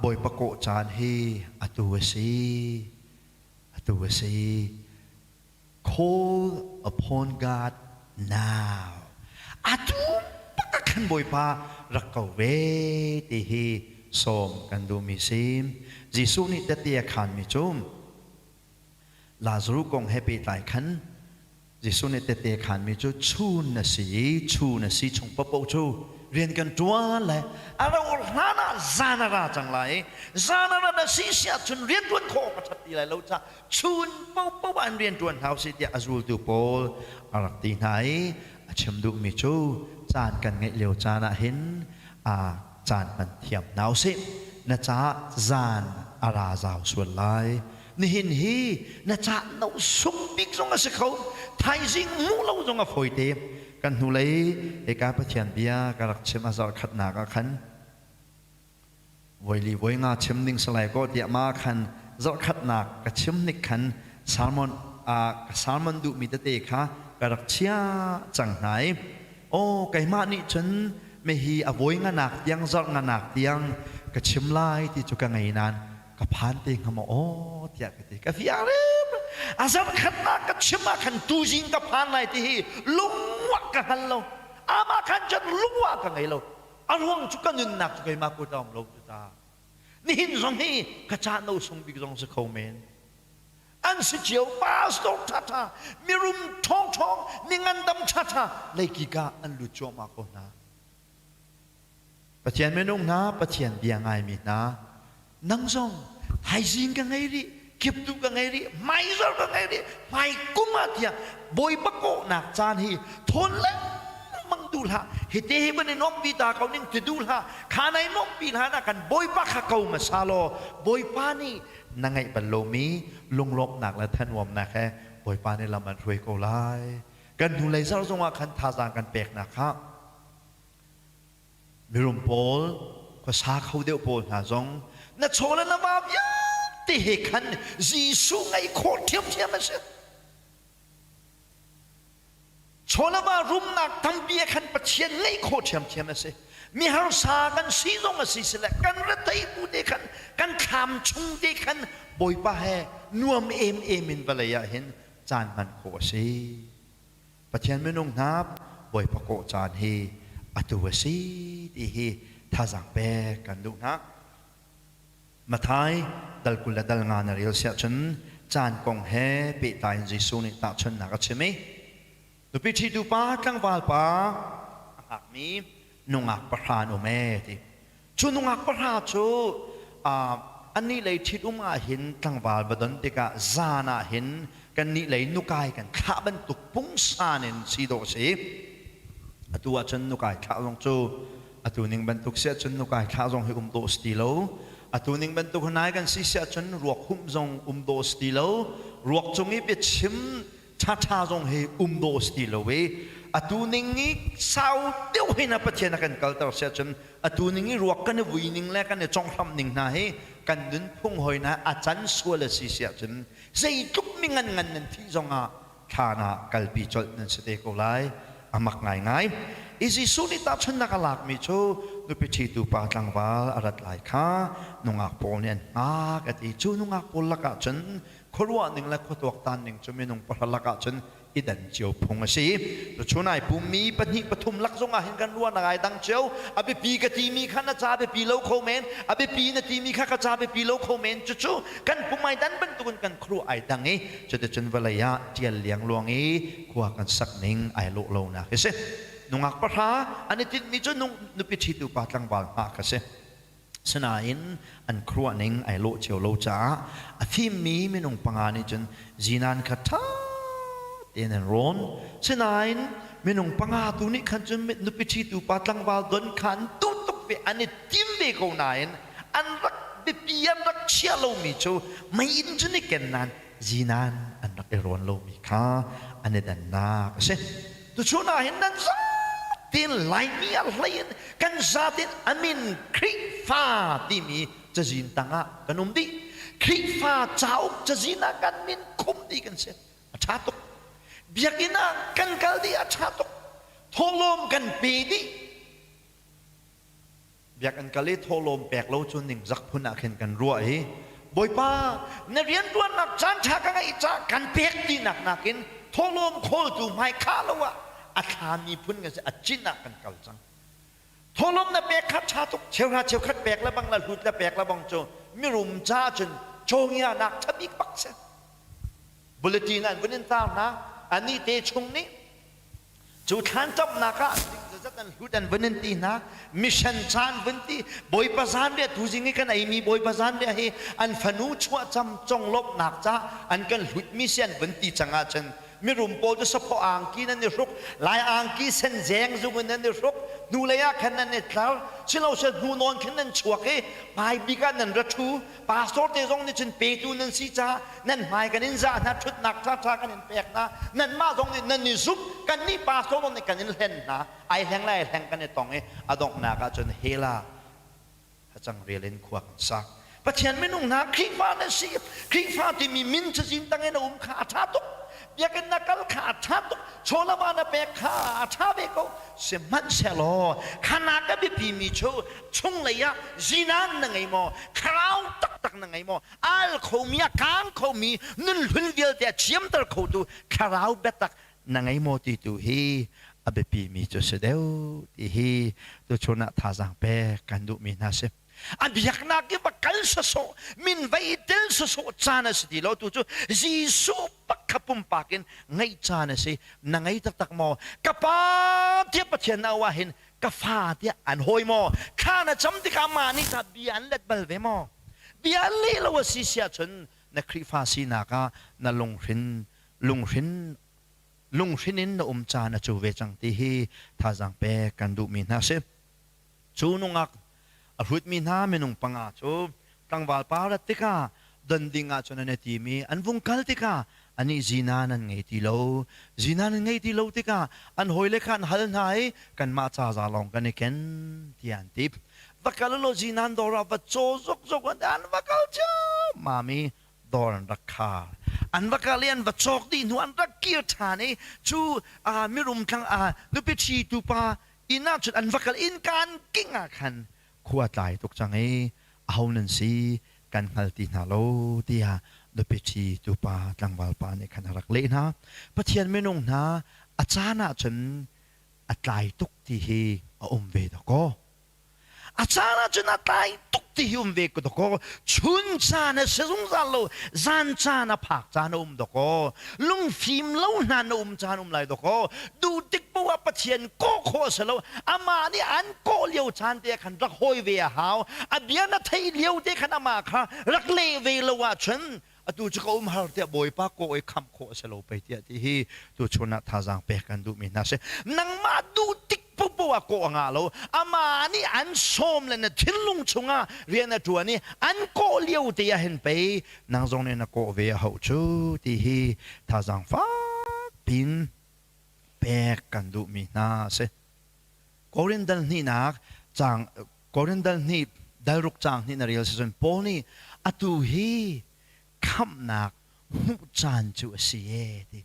[SPEAKER 1] Bawipa kawh caan hi atu a si. Atu a si. Call upon God now. Atu bak ah khan Bawipa rak ko ve ti hi sawm kan duhmi si. Jesuh nih tehte a khaanmi cu Lazaruh kong he pehtlai khan Jesuh nih tehte khaanmi cu chun na si i chun a si chung paohpaoh cu rian kan ṭuan le a rauh hlan ah zan a ra cang lai i zan a rat a si si ahcun rianṭuan khawh awk a ṭhat ti lai lo caah chun paohpaoh ah an rianṭuan hna usih tiah a zultu pawl a rak ti hna i a chim duhmi cu caan kan ngeih lio caan ah hin caan hman thiam hna usih. Na caah zan a ra zau sual lai. Nihin hi na cah no sung bik zong a si kho. Thaizing hmuh lo zong a fawite. Kan hnulei hika Pathian bia ka rak chim a zarh khatnak ah khan voili voi nga chim ding salai ko tiah ma khan. Zarhkhatnak ka chim nik khan sermon ka sermon duhmi tete kha ka rak chiah cang hna i aw keimah nih cun mihi a voi nganak tiang zarh nganak tiang ka chim lai ti cu ka ngei nain ka phan te hnga maw aw tiah ka ti. Ka fiang a zarhkhatnak ka chim ah khan tuzing ka phan lai ti hi lungwah ka hngal lo. Amah khan cun lungwah ka ngei lo. A ruang cu ka nunnak cu keimah kut a um lo cu ta. Nihin zong hi ka ca no sung bik zong si kho men. An si cio pastor ṭhaṭha, mirum ṭhawngṭhawng, mi ngandam ṭhaṭha leikika an lut cuahmah ko hna. Pathian minung hna, Pathian bia ngaimi hna, nang zong thaizing ka ngei rih, kiptu ka ngei rih, hmaizar ka ngei rih, hmai kum ah tiah Bawipa kawhnak caan hi thawn lengmang duh hlah. Hite hi van i nuamhpi ta ko ning ti duh hlah. Kha nai nuamhpi hlan ah kan Bawipa kha ko hmasa law Bawipa nih na ngeih bal lomi lunglawmhnak le thanuamnak he Bawipa nih lam an hruai ko lai. Kan hnulei zarh zongah khan thazaang kan peknak kha mirum pawl, khuasa kho deuh pawl hna zong na chaw le na va vialte he khan Jesuh ngeih khawh ṭhiamṭhiam a si. Chaw le va rumnak tampi ah khan Pathian ngeih khawh ṭhiamṭhiam a si. Mi harsa kan si zong a si sile kan rethei bu te khan kan thlam chung te khan Bawipa he nuam emem in vawlei ah hin caan hman khawh a si. Pathian minung hna Bawipa kawh caan hi atu a si ti hi thazaang pek kan duh hna. Matthai dal 20 le dal nga na rel siah cun caan kong he pehtlai in Jesuh nih tahchunhnak a chim i nupi ṭhitu pa tlangval pa a hngakmi nungak pahra an um ee ti. Cu nungak pahra cu annih lei ṭhitum ah hin tlangval va don tikah zan ah hin kannih lei nukai kan thlah bantuk pungsan in si dawh a si. Atu ahcun nukai thlah zong cu atu ning bantuk si ahcun nukai thlah zong hi um dawh si ti lo. Atu ning bantuk nai kan si si ahcun ruak humh zong um dawh si ti lo. Ruak cung i biachim ṭhaṭha zong hi um dawh si ti lo i atu ning i sau deuh hin a Pathian a kan kalter si ahcun atu ning i ruak kan i vui ning le kan i conghramh ning hna hi kan nunphung hoi hna a can sual a si si ahcun zeitluk mi ngan ngan nan thih zongah thlan ah kalpi colh nan si te ko lai. A mak ngaingai. I Jesuh nih tahchunhnak a lakmi cu nupi ṭhitu pa tlangval a rat lai kha nungak pawl nih an hngak a ti. Cu nungak pawl lakah cun khuaruah ning le khuatuaktan ning cu minung pahra lakah cun i dan cio phung a si. Tuchun ai pummi pahnih pathum lak zongah hin kan ruahnak ai dang cio. A biapi ka timi kha na ca biapi lo kho men, a biapi na timi kha ka ca biapi lo kho men. Cucu kan pum ai dan bantukin kan khuaruah ai dang i cuticun vawlei ah ṭial liangluang i khua kan sak ning ai lawh lonak hi si. Nungak pahra an i tinhmi cu nupi ṭhitu pa tlangval hngah kha si. Sinain an khuaruahning ai lawh cio lo caah a fimmi minung panga nih cun zinan kha ṭha tein an rawn. Sinain minung panga tu nih khan cun nupi ṭhitu pa tlangval don kha an duh tuk ve, an i tim ve ko nain an rak biapi an rak chia lomi cu meiinn cun i ken nain zinan an rak i rawn lomi kha an i dannak a si. Tuchun ah hin nan zatin Laimi a hlei in kan zatin a min Khrihfa timi cazin tangah kan um dih. Khrihfa cauk cazin ah kan min khum dih kan si. A ṭha tuk. Biakinn ah kan kal dih a ṭha tuk. Thawhlawm kan pe dih. Biakinn kal i thawhlawm pek lo cu ningzak phun ah khin kan ruah i Bawipa na rianṭuannak caan ṭha ka ngeih caah kan pek tinak nakin thawhlawm khawltu hmai khah lo ah a thlami phun kan si, a cin ah kan kal cang. Thawhlawm na pek kha ṭha tuk, cheuhra cheukhat pek le bang le hlut le pek le bang cu mirum caah cun cawngianak ṭha bik bak si. Bulletin an vun in tar hna, anih te chung nih Cu thlan ṭamhnak ah zat an hlut an vun in ti hna, mission caan vun ti, Bawipa zanriah tuzing i kan eimi Bawipa zanriah hi an fanu chuahcam conglawmhnak ca an kan hlutmi si an vun ti cang ahcun mirum pawl cu saphaw angki nan i hruk, lai angki sen zeng zung in nan i hruk, hnulei ah khan nan i tlar, silose hnu nawn khin nan chuak i hmai bik ah nan ra ṭhu. Pastor te zong nih cun petu nan si caah nan hmai kan in zah hna, ṭhutnak ṭhaṭha kan in pek hna. Nanmah zong nih nan i zumh, kannih pastor zong nih kan in hlen hna. Ai hleng le ai hleng kan i tong i a donghnak ah cun hela hacang rial in khua kan sak. Pathian minung hna Khrihfa na si. Khrihfa timi min cazin tang in a um kha a ṭha tuk. Biakinn na kal kha a ṭha tuk. Chawlama na pek kha a ṭha ve ko. Sihmanhsehlaw kha ka biapimi cu chunglei ah zinan na ngei maw? Thlarau taktak na ngei maw? Al khomi, a kaang khomi, nun hlun vialte a thiamter khotu thlarau biatak na ngei maw ti tu hi a biapimi cu si deuh ti hi tuchun ah thazaang pek kan duhmi hna si. A biaknak i va kal sawsawh, min va i tel sawsawh caan a si ti lo tu cu Jesuh bak kha pumpak in ngeih caan a si. Na ngei taktak maw? Ka pa tiah Pathian na auh ahhin ka fa tiah an hawi maw? Thla na cam tikah mah nih tah bia an let bal ve maw? Bia an leh lo a si si ahcun na Khrihfa sinak ah na lunghrin lunghrin lunghrin in na um caan a cu ve cang ti hi thazaang pek kan duhmi hna si. Cu nungak a hrutmi hna minung panga cu tlangval pa rat tikah don ding ah cun an i tim i an vung kal tikah anih zinan an ngei ti lo. Zinan an ngei ti lo tikah an hawile kha an hal hna i kanmah ca za lawng kan i ken tiah an ti. Va kal law zinan dawr ah va caw zokzok an va kal ciammam i dawr an rak khar. An va kal i an va cawk dih hnu an rak kir ṭhan i cu mirum thlang nupi ṭhitu pa inn ah cun an va kal innka an kingh ah khan khua tlai tuk cang i aho nan si kan hngal ti hna lo tiah nupi ṭhi tupa tlangval pa nih khan a rak leh hna. Pathian minung hna a caan ah cun a tlai tuk ti hi a um ve dawkaw. A caan ahcun a tlai tuk ti hi um ve ko dawkaw. Chun caan a si zungzal lo, zan caan a phak caan a um dawkaw. Lungfim lo hna na um caan um lai dawkaw. Duh tik paoh ah Pathian kawh khawh a si lo. Amah nih an kawh lio caan te ah khan rak hawi ve a hau. A bia na theih lio te khan amah kha rak leh ve lo ahcun atu cu ka um har tiah Bawipa kawh i khamh khawh a si lo pei tiah ti hi tuchun ah thazaang pek kan duhmi hna si. Nangmah duh tik paohpaoh ah kawh a ngah lo. Amah nih an sawm le na thinlung chungah rian a ṭuan i an kawh lio te ah hin pei nang zong nih na kawh ve a hauh cu ti hi thazaang fak piin pek kan duhmi hna a si. Korin dal hnihnak caang Korin dal hnih dal ruk caang hnih na rel si cun Paul nih atu hi khamhnak hmuh caan cu a si e ti.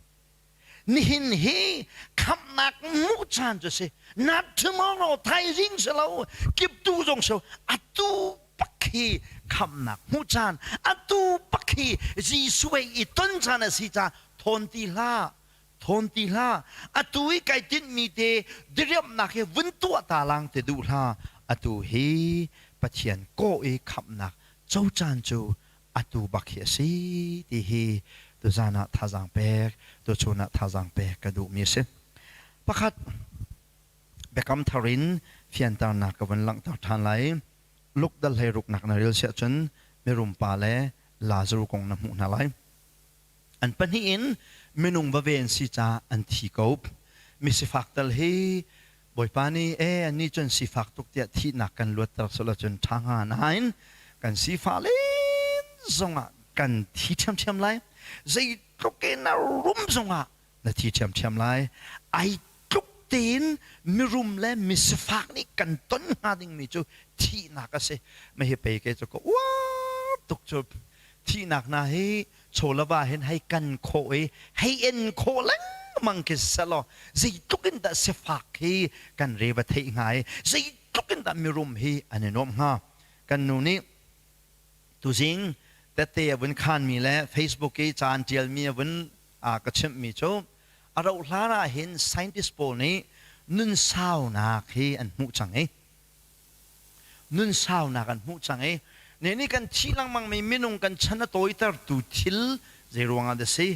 [SPEAKER 1] Nihin hi khamhnak hmuh caan cu a si. Not tomorrow, thaizing si lo, kiptu zong si lo, atu bak hi khamhnak hmuh caan, atu bak hi Jesuh he i ton caan a si caah thawn ti hlah. Thawn ti hlah. Atu i kai tinhmi te diriamhnak hi vun tuah ta lang te duh hlah. Atu hi Pathian kawh i khamhnak co caan cu atu bak hi a si ti hi tuzan ah thazaang pek, tuchun ah thazaang pek ka duhmi a si. Pakhat, Biakam Thar in fianternak ka vun langhter ṭhan lai. Luke dal 16 nak na rel siah cun mirum pa le Lazaruh kong na hmuh hna lai. An pahnih in minung va ve an si caah an thi ko. Misifak tal hi Bawipa nih e annih cun sifak tuk tiah thihnak kan luatter sawh cun ṭha hnga nain kan sifah len zongah kan thi ṭhiamṭhiam lai. Zeitluk in a rum zongah na thi ṭhiamṭhiam lai. Ai tluk tein mirum le misifak nih kan ton hnga dingmi cu thihnak a si. Mah hi pei ke cu ka uar tuk cu. Thihnak hna hi chawlava hin hei kan khawh i hei en khawh lengmang khi selaw zeitluk in dah sifak hi kan re va theih hnga i zeitluk in dah mirum hi an i nuamh hnga. Kan nu nih tuzing tette a vun khanmi le Facebook i ca an ṭialmi a vun ka chimhmi cu a rauh hlan ah hin scientist pawl nih nun saunak hi an hmuh cang i nun saunak an hmuh cang i ne nih kan thih lengmangmi minung kan chan a tawitertu thil zei ruangah dah si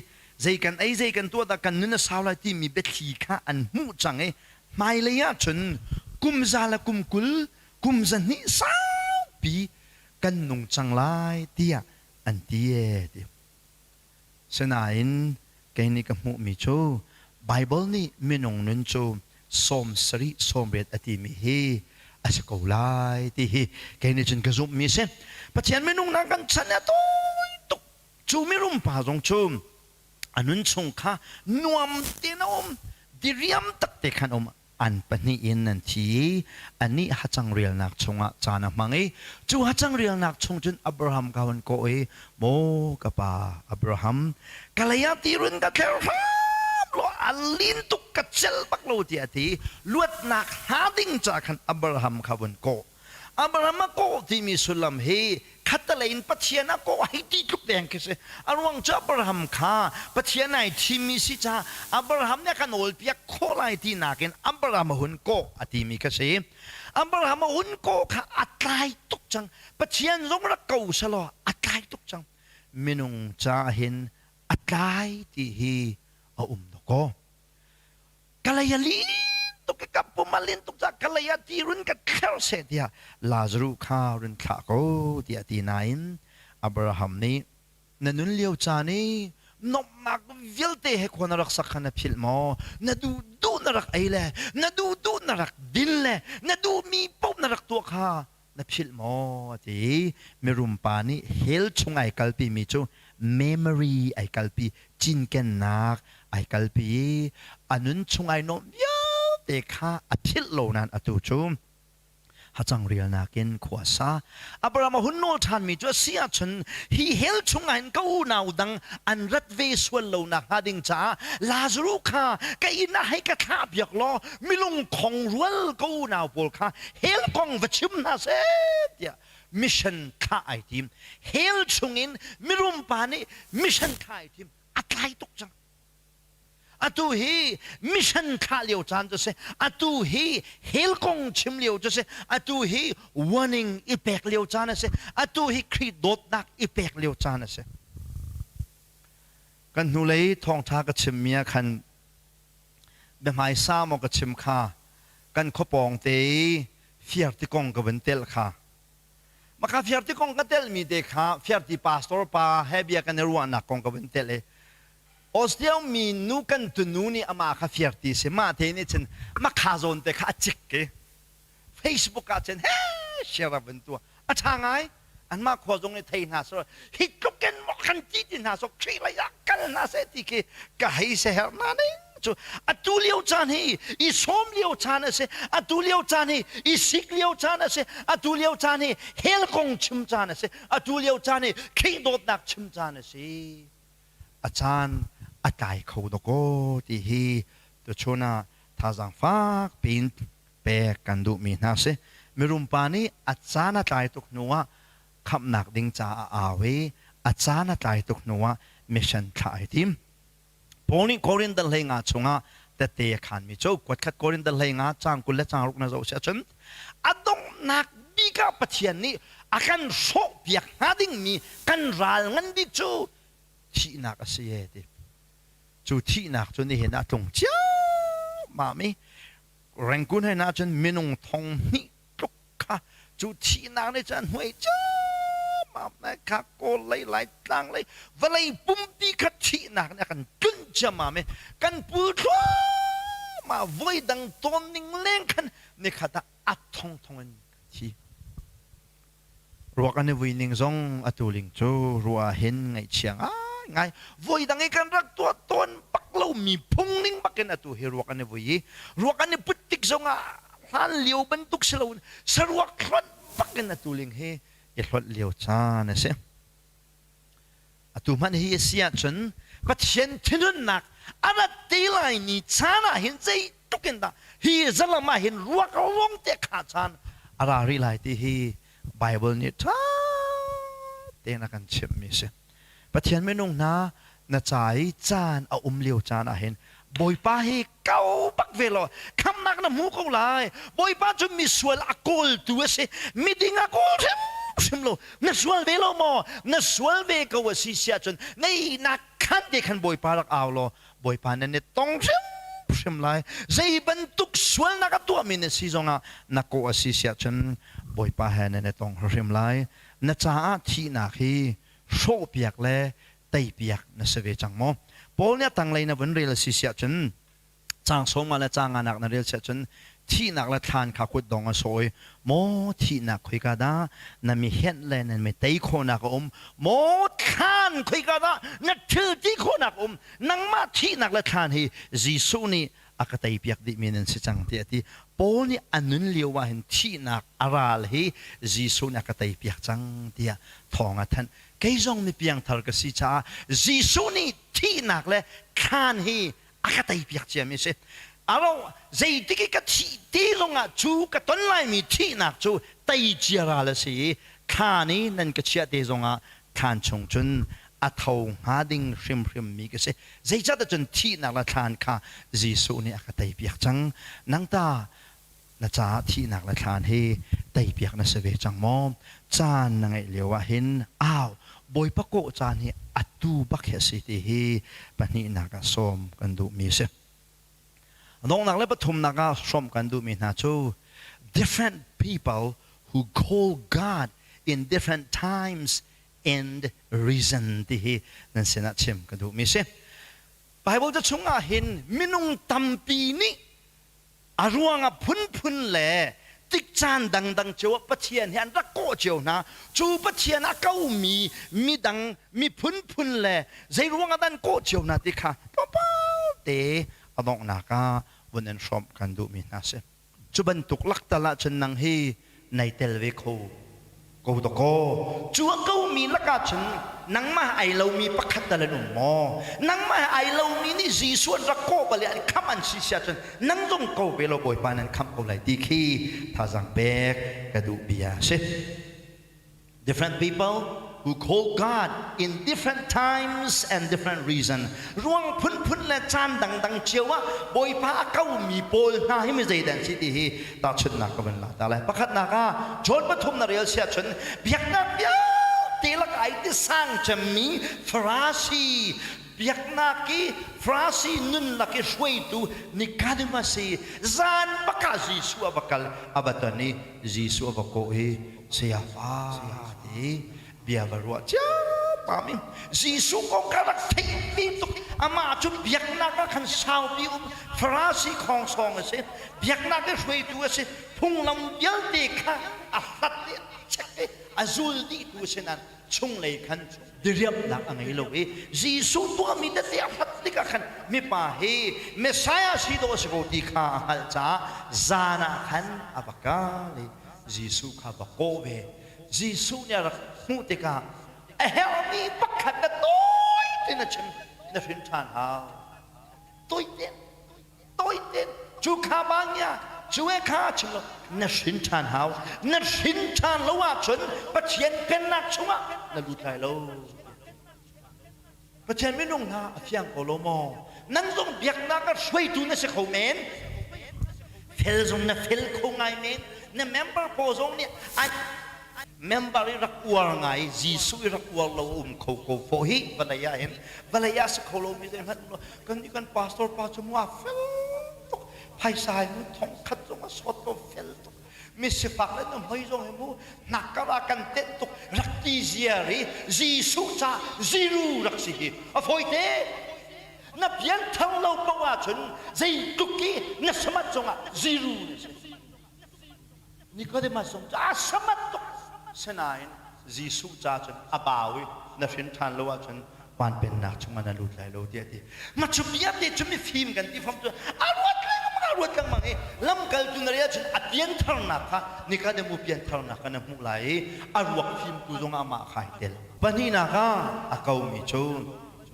[SPEAKER 1] zei kan ei zei kan tuah dah kan nun a sau lai timi biathli kha an hmuh cang i hmailei ah cun kum za le kum 20 kum 200 saupi kan nung cang lai tiah an ti ee ti. Sinain kei nih ka hmuhmi cu Baibal nih minung nun cu 70 80 a timi hi a si ko lai ti hi kei nih cun ka zumhmi a si. Pathian minung na kan chan a tawi tuk. Cu mirum pa zong cu a nun chung kha nuam tein a um, diriam tak te khan a um. An pahnih in an thi i anih hacang rialnak chungah caan a hmang i cu hacang rialnak chung cun Abraham kha hun kawh i, Maw ka pa Abraham, ka lei ah ti run ka thler hram law a lin tuk ka cel bak lo tiah a ti. Luatnak hnga ding ca khan Abraham kha vun kawh. Abraham a kawh timi sullam hi khattelei in Pathian a kawh hei ti tluk deng khi si. A ruang cu Abraham kha Pathian ai thimmi si caah Abraham nih a ka nawlpiak khawh lai ti nakin Abraham a hun kawh a timi kha si. Abraham a hun kawh kha a tlai tuk cang. Pathian zong rak ko selaw a tlai tuk cang. Minung caah hin a tlai ti hi a um dawkaw. Ka lei a lin tuk i ka pum a lin tuk caah ka lei ah ti run ka thler seh tiah Lazaruh kha run thlah ko tiah a ti nain Abraham nih na nun lio caan i nuamhnak vialte he khua na rak sak kha na philh maw? Na duh duh na rak ei le na duh duh na rak din le na duhmi paoh na rak tuah kha na philh maw? A ti. Mirum pa nih hell chung ai kalpimi cu memory ai kalpi, cinkennak ai kalpi i a nun chung ai nuamh vialte kha a philh lo nain atu cu hacang rialnak in khua a sa. Abraham a hun nawl ṭhanmi cu a si ahcun hi hell chung ah hin ka unau dang an rat ve sual lo nakhnga ding caah Lazaruh kha ka inn ah hei ka thlah piak law milung khong rual ka unau pawl kha hell kong va chim hna seh tiah mission thlah ai tim. Hell chungin mirum pa nih mission thlah ai tim. A tlai tuk cang. Atu hi mission thlah lio caan cu si. Atu hi hell kong chim lio cu si. Atu hi warning i pek lio caan a si. Atu hi Khrih dawtnak i pek lio caan a si. Kan hnulei thawngṭha ka chimmi ah khan biahmaisa maw ka chim kha kan khuapawng te i fiarti kong ka vun telh kha. Maka fiarti kong ka telhmi te kha fiarti pastor pa he bia kan i ruahnak kong ka vun telh i Australia mi nu kan tunu nih amah kha fiarti si mah te nih cun makha zawn te kha a cik i Facebook ah cun he share a vun tuah a ṭha ngai anmah khua zong nih thei hna seh hi tluk in maw kan ti ti hna seh Khrih lei ah kal hna seh ti khi ka hei seher hna ning cu atu lio caan hi i sawm lio caan a si atu lio caan hi i sik lio caan a si atu lio caan hi hell kong chim caan a si atu lio caan hi Khrih dawtnak chim caan a si a caan a tlai kho dawkaw ti hi tuchun ah thazaang fak piin pek kan duhmi hna si. Mirum pa nih a caan a tlai tuk hnuah khamhnak ding caah a au i a caan a tlai tuk hnuah mission thlah ai tim. Paul nih Korin dal 15 chungah tette a khanmi cu kuatkhat Korin dal 15 caang 20 le caang ruk na zoh si ahcun a donghnak bik ah Pathian nih a kan hrawhpiak hnga dingmi kan ral ngan bik cu thihnak a si e ti. Cu thihnak cu nihin ah a tlung ciammam i Rangoon he na cun minung thong hnih tluk kha cu thihnak nih cun hnuai ciammam kha kawl lei lai tlang lei vawlei pumpi kha thihnak nih a kan tlunh ciammam i kan pul thluahmah voi dang tawn ning leng khan nikhat ah a thongthong in kan thi. Ruak an i vui ning zong atu ling cu ruah hin ngaihchia ngaingai. Voi dang i kan rak tuah tawn bak lomi phung ning bakin atu hi ruak an i vui i ruak an i put tik zongah hlan lio bantuk si loin saruak hlonh bakin atu ling hi i hlonh lio caan a si. Atu hmanh hi a si ahcun Pathian thinhunnak a rat te lai ni caan ah hin zeitluk in dah hi zalam ah hin ruak lawng te kha caan a ra rih lai ti hi Bible nih ṭha tein a kan chimhmi a si. Pathian minung hna na ca i caan a um lio caan ah hin Bawipa hi kau bak ve law khamnak na hmu ko lai. Bawipa cu misual a kawltu a si. Miding a kawl hrimhrim lo. Na sual ve lo maw? Na sual ve ko a si si ahcun neinak khan te khan Bawipa rak au law Bawipa nan i tong hrimhrim lai. Zei bantuk sualnak a tuahmi na si zongah na kawh a si si ahcun Bawipa he nan i tong hrimhrim lai. Na caah thihnak hi hrawhpiak le teipiak na si ve cang maw? Paul nih a tanglei na vun rel a si siah cun caang sawma le caang nganak na rel siah cun thihnak le thlan kha kutdong a sawh i maw thihnak khoika dah na mi henh le na mi tei khawhnak a um maw thlan khoika dah na thil ti khawhnak a um nangmah thihnak le thlan hi Jesuh nih a ka teipiak dihmi nan si cang tiah a ti. Paul nih a nun lio ah hin thihnak a ral hi Jesuh nih a ka teipiak cang tiah thawng a thanh. Kei zong mi piangthar ka si caah Jesuh nih thihnak le thlan hi a ka teipiak ciami a si. Aro zeitik i ka thih te zongah cu ka ton laimi thihnak cu tei cia ral a si i thlan i nan ka chiah te zongah thlan chung cun a tho hnga ding hrimhrim mi ka si. Zeicahtiah cun thihnak le thlan kha Jesuh nih a ka teipiak cang. Nang ta na caah thihnak le thlan hi teipiak na si ve cang maw? Caan na ngeih lio ah hin au Bawipa kawh caan hi atu bak hi a si ti hi pahnihnak ah sawm kan duhmi a si. Donghnak le pathumnak ah hrawmh kan duhmi hna cu different people who call God in different times and reason ti hi nan sinah chim ka duhmi si. Bible ca chungah hin minung tampi nih a ruangah phunphun le tikcaan dangdang cio ah Pathian hi an rak kawh cio hna. Cu Pathian a komi midang mi phunphun le zei ruangah dah an kawh cio hna ti kha tlawmpal te a donghnak ah vun in hrawmh kan duhmi hna si. Cu bantuk laktal ahcun nang hi nai tel ve kho ko dakaw. Cu a komi lakah cun nangmah ai lomi pakhat tal an um maw? Nangmah ai lomi nih Jesuh an rak kawh bal i an khamh an si si ahcun nang zong ko ve law Bawipa nan khamh ko lai ti khi thazaang pek ka duh bia a si. Different people who call God in different times and different reason. Ruang phunphun le caan dangdang cio ah Bawipa a komi pawl hna hi mi zeidah an si ti hi tahchunhnak ka van la ta lai. Pakhatnak ah John pathum na rel siah cun biaknak vialte lak ai ti sang cemmi Farasi biaknak i Farasi nun lak i hruaitu Nicodemus hi zan bak ah Jesuh a va kal a va ton i Jesuh a va kawh i Sayafa ti bia va ruah ciammam i Jesuh kong kha rak theihpi tuk amah cu biaknak ah khan saupi um Farasi khongsawng a si biaknak i hruaitu a si phunglam vialte kha a hlat i a check i a zul dihtu a si nain chunglei khan diriamnak a ngei lo i Jesuh tuahmi tete a hlat tikah khan mipa hi Messiah si dawh a si ko ti kha a hngalh caah zan ah khan a va kal i Jesuh kha va kawh ve. Jesuh nih a rak hmuh tikah a herhmi pakhat na tawi tein a chim na hrin ṭhan hau. Tawi tein, tawi tein, cu kha bangya, cu e kha chim lo, na hrin ṭhan hau. Na hrin ṭhan lo ahcun Pathian pennak chungah na lut lai lo. Pathian minung hna a fiang ko lo maw? Nang zong biaknak ah hruaitu na si kho men. Fel zong na fel kho ngai men. Na member pawl zong nih an member i rak uar ngai Jesuh i rak uar lo um kho ko fawh hi vawlei ah hin vawlei ah si kho lo mi zeihmanh um lo kan nih kan pastor pa cu mua fel tuk phaisa hi mu thong khat zong a sawt ko fel tuk mi sifak le na hmai zong hi mu hnakkar ah kan tenh tuk rak ti ziar i Jesuh ca ziru rak si hi a fawi te na pianthar lo paoh ahcun zeitluk i na samat zongah ziru na si Nicodemus zong cu a samat tuk sinain Jesuh ca cun a bau i na hrin ṭhan lo ahcun van pennak chungah na lut lai lo tiah a ti. Ma cu vialte cu mifim kan ti fam cu a ruat lengmang a ruat lengmang i lamkaltu na rel cun a piantharnak kha Nikodemu piantharnak kha na hmuh lai i a ruak fimtu zongah amah kha ai tel. Pahnihnak ah a komi cu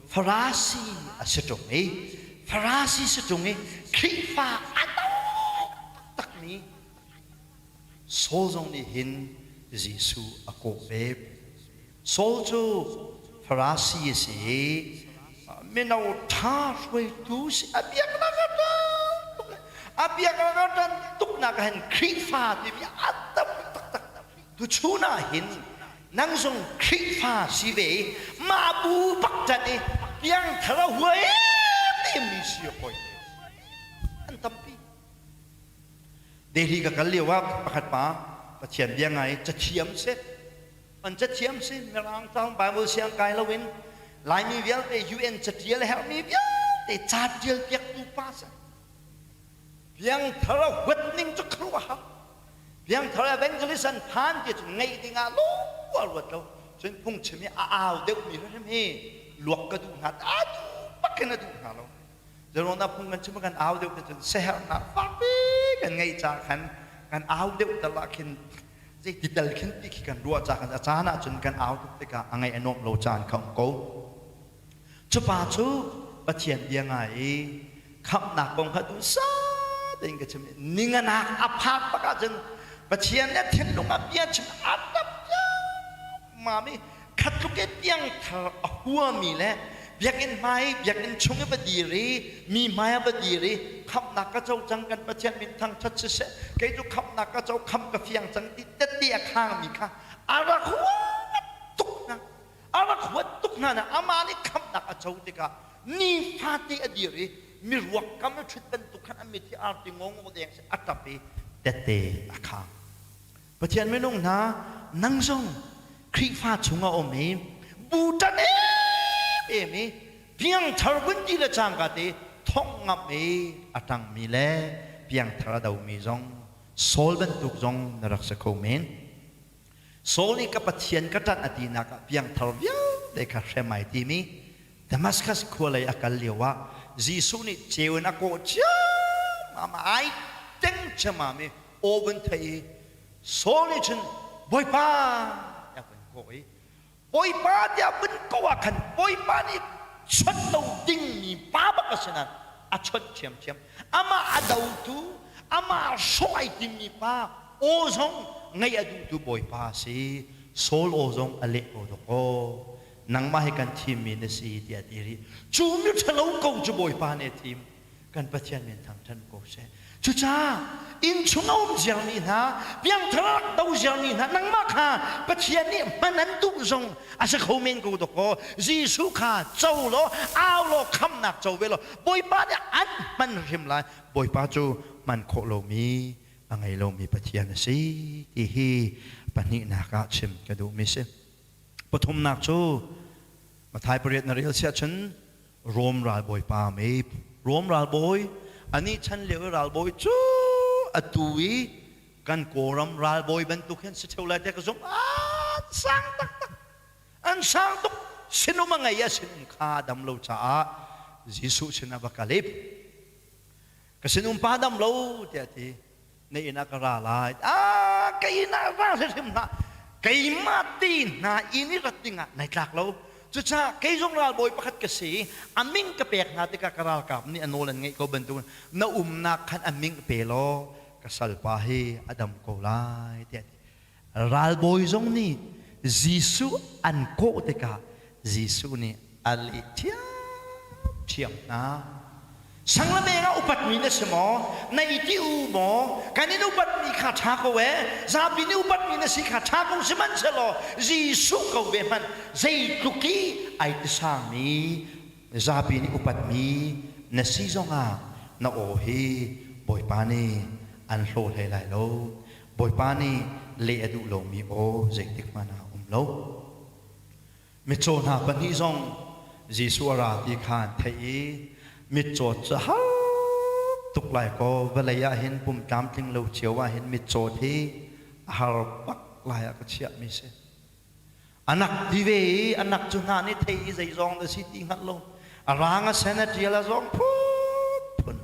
[SPEAKER 1] Farasi a si ṭung i Farasi si ṭung i Khrihfa a do takmi Saul zong nih hin Jesuh a kawh ve. Saul cu Farasi a si i mino ṭha hruaitu si a biaknak a ṭan tuk. A biaknak a ṭan tuknak ah hin Khrihfa timi a tam taktak. Tuchun ah hin nang zong Khrihfa si ve i mah bu bak ṭan i piangthar a hua emmi si a fawi. An tampi. Delhi ka kal lio ah pakhat pa Pathian bia ngai cathiam si. An cathiam si Mirang cang Bible siang kai loin Laimi vialte UN catial herhmi vialte ca tial piaktu pa si. Piangthar a huat ning cu khuaruahhar. Piangthar evangelist an phan ti cu ngeih ding ah lo a ruat lo. Cun phungchim i a au deuhmi hrim hi luak ka duh hna. A duh bak in a duh hna lo. Zeruangah phung kan chim kan au deuh te cun siaherhnak fakpi kan ngeih caah khan kan au deuh tal ah khin zeiti tal khin ti khi kan ruah caah khan a caan ah cun kan au tuk tikah a ngaih a nuamh lo caan kha um ko. Cu pa cu Pathian bia ngai i khamhnak kong kha duhsah tein ka chim i ninganak a phak bak ahcun Pathian nih a thinlung ah bia chim a tap ciammam i khatluk i piangthar a huami le biakinn hmai biakinn chung i va dir i mi hmai ah va dir i khamhnak ka co cang kan Pathian min thangṭhat siseh kei cu khamhnak ka co khamh ka fiang cang ti tette a khangmi kha a rak huat tuk hna a rak huat tuk hna na amah nih khamhnak a co tikah nifate a dir i miruak kam i ṭhut bantuk khan a mit hi arti ngawngaw deng si a ṭap i tette a khang Pathian minung hna nang zong Khrihfa chung a um i bu ṭan em em i piangthar vun ti le cangka te thongh ngamh i a ṭangmi le piangthar a domi zong Saul bantuk zong na rak si kho men. Saul nih ka Pathian ka ṭanh a tinak ah piangthar vialte kha hrem ai tim i Damascus khua lei a kal lio ah Jesuh nih ceu in a kawh ciammam ai teng ciammam i aw vun theih i Saul nih cun Bawipa tiah vun kawh i Bawipa tiah vun kawh ah khan Bawipa nih chawnh lo dingmi pa bak a si nain a chawnh ṭhiamṭhiam. Amah a dotu, amah hrawh ai timmi pa aw zong ngaih a duhtu Bawipa a si. Saul aw zong a leh ko dawk aw. Nangmah hi kan thimmi na si tiah a ti rih. Cu miṭhalo ko cu Bawipa nih a thim. Kan Pathian min thangṭhat ko seh. Cucaah innchung a um ziarmi hna, piangthar a rak do ziarmi hna, nangmah kha Pathian nih hman an duh zong a si kho men ko dawkaw. Jesuh kha co law, au law, khamhnak co ve law, Bawipa nih an hman hrim lai. Bawipa cu hman khawh lomi, a ngei lomi Pathian a si ti hi pahnihnak ah chim ka duhmi si. Pathumnak cu Matthai pariat na rel siah cun Rom ralbawi pa mei Rom ralbawi anih chan lio i ralbawi cu atu i kan Kawlram ralbawi bantuk hin si ṭheo lai tiah ka zumh. An sang taktak. An sang tuk. Sinum a ngei a sinum kha a dam lo caah Jesuh sinah va kal i ka sinum pa dam lo tiah a ti. Na inn ah ka ra lai. Ah, ka inn ah ra hrimhrim hlah. Keimah ti hna inn i rat dingah nai tlak lo. Cucaah kei zong ralbawi pakhat ka si i a min ka pek hna tikah ka ralkap nih a nawl an ngeih ko bantukin na umnak khan a min pe law ka salpa hi a dam ko lai tiah a ti. Ralbawi zong nih Jesuh an kawh tikah Jesuh nih a leh ṭhiamṭhiam hna. Sang le meng ah upatmi na si maw? Na i ti u maw? Kan in upatmi kha ṭha ko ee. Zapi nih upatmi na si kha ṭha ko sihmanhsehlaw Jesuh ko ve hmanh zeitluk i ai tisangmi zapi nih upatmi na si zongah na aw hi Bawipa nih an hlaw hlei lai lo. Bawipa nih leh a duh lomi aw zeitik hmanh ah a um lo. Mitcaw hna pahnih zong Jesuh a ra ti kha an theih i mitcaw cu har tuk lai kaw vawlei ah hin pum tlamtling lo cio ah hin mitcawt hi a har bak lai ah ka chiahmi si. Anak ti ve i anak cu hna nih thei i zeizong na si ti hngalh lo. A rang a sen a ṭial a zawng phunphun.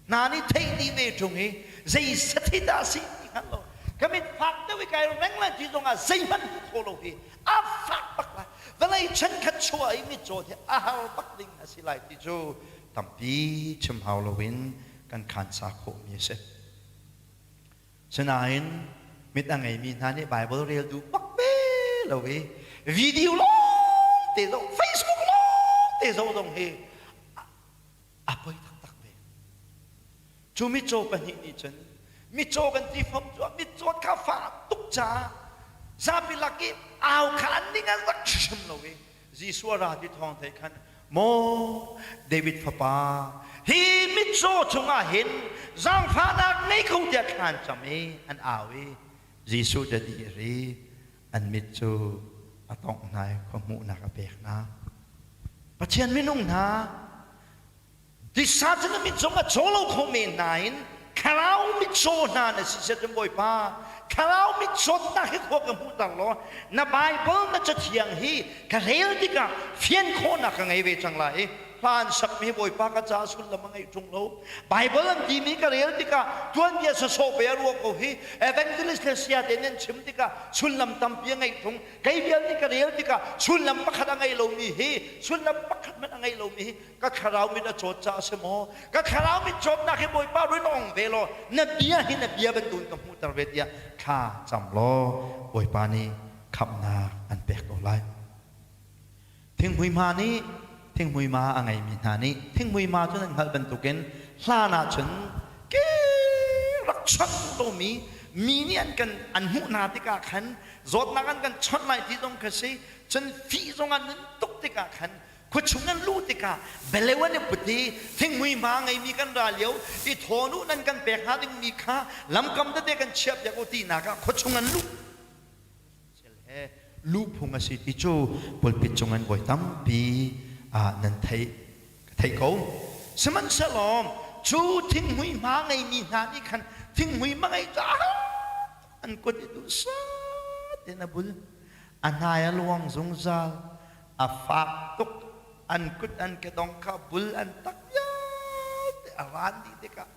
[SPEAKER 1] Hna nih theih dih ve ṭung i zei sathi dah a si ti hngalh lo. Ka mit fak deuh i kai reng lai ti zongah zeihmanh hmuh khawh lo hi a fak bak lai. Vawlei chenkhat chuah i mitcaw hi a har bak ding a si lai ti cu tampi chim hau loin kan khansa khawhmi a si. Sinain mit a ngeimi hna nih Baibal rel duh bak ve lo i video lawng te zoh, Facebook lawng te zoh zong hi a poi taktak ve. Cu mitcaw pahnih nih cun mitcaw kan ti fom cu mitcaw kha fah tuk caah zapi lak i au kha an ning an rak hrim lo i Jesuh a ra ti thawng theih khan maw David fapa hi mitcaw chungah hin zaangfahnak ngei ko tiah thla an cam i an au i Jesuh cu a dir i an mit cu a tongh hna i khuahmuhnak a pek hna. Pathian minung hna tisa cu na mit zong a caw lo kho men nain thlarau mitcaw hna na si siat Bawipa thlarau mitcawtnak hi khua ka hmuhter law na Bible na cathiang hi ka rel tikah fian khawhnak ka ngei ve cang lai i. Hla an sakmi hi Bawipa ka caah sullam a ngeih ṭung lo. Baibal an timi ka rel tikah tuanbia sawsawh pe a ruah ko hi. Evangelist le saya te nih an chim tikah sullam tampi a ngeih ṭung. Kei vial nih ka rel tikah sullam pakhat a ngei lomi hi, sullam pakhat hmanh a ngei lomi hi ka thlarau mit a cawt caah a si maw? Ka thlarau mit cawtnak hi Bawipa run ong ve law na bia hi na bia bantukin ka hmuhter ve tiah thla cam law Bawipa nih khamhnak an pek ko lai. Thinghmui hma nih thinghmui hma a ngeimi hna nih thinghmui hma cu nan hngalh bantukin hlan ahcun ke rak chawnh lomi mi nih an kan an hmuh hna tikah khan zawtnak an kan chawnh lai ti zong kha si cun fih zong an nun tuk tikah khan khuachung an luh tikah beleu an i put i thinghmui hma ngeimi kan ra lio i thawn u nan kan pek hnga dingmi kha lamkam tete kan chiah piak u tinak ah khuachung an luh he luhphung a si ti cu pulpit cung in voi tampi nan theih ka theih ko. Sihmanhsehlaw cu thinghmui hma ngeimi hna nih khan thinghmui hma ngei cu an kut i duhsah tein a bul. A hnai a luang zungzal, a fak tuk, an kut an kedong kha bul an tak vialte a ran dih tikah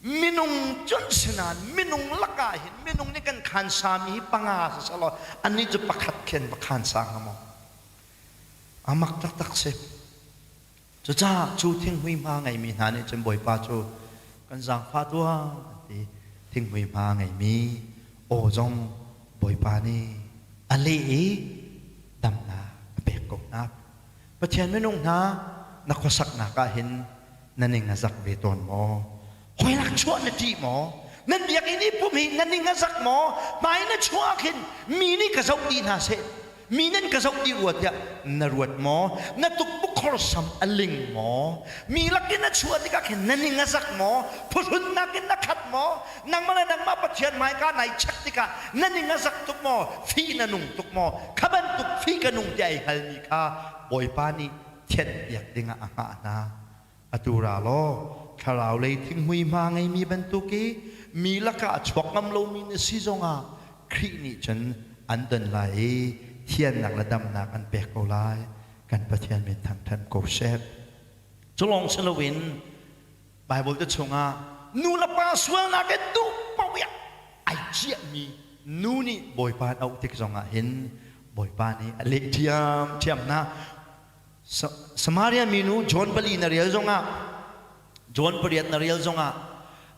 [SPEAKER 1] Minung cun sinain minung lakah hin minung nih kan khansami hi panga si selaw annih cu pakhat khin va khansa hnga maw? A mak taktak si. Cucaah cu thinghmui hma ngeimi hna nih cun Bawipa cu kan zaangfah tuah an ti. Thinghmui hma ngeimi aw zong Bawipa nih a leh i damnak a pek ko hna. Pathian minung hna na khuasaknak ah hin na ning a zak ve tawn maw? Hawi lak chuah na ṭih maw? Nan biakinn i pumh hi na ning a zak maw? Hmai na chuah ah khin mi nih ka zoh dih hna seh, mi nan ka zoh dih rua tiah na ruat maw? Na tukpuk khorsam a ling maw? Mi lakin na chuah tikah khin na ning a zak maw? Phuhrunnak in na khat maw? Nangmah le nangmah Pathian hmaika nai check tikah na ning a zak tuk maw? Fih na nung tuk maw? Kha bantuk fih ka nung ti ai hngalmi kha Bawipa nih thianhpiak dingah a hngah hna. Atu ra law thlarau lei thinghmui hma ngeimi bantuk i mi lakah a chuak ngam lomi na si zongah Khrih nih cun an don lai i thiannak le damnak an pek ko lai. Kan Pathian min thangṭhat ko seh. Cu lawng si loin Baibal te chungah nu le pa sualnak in duh paoh i ai ciahmi nu nih Bawipa an auh tik zongah hin Bawipa nih a leh ṭhiamṭhiam hna. Samaria minu John pali na rel zongah John pariat na rel zongah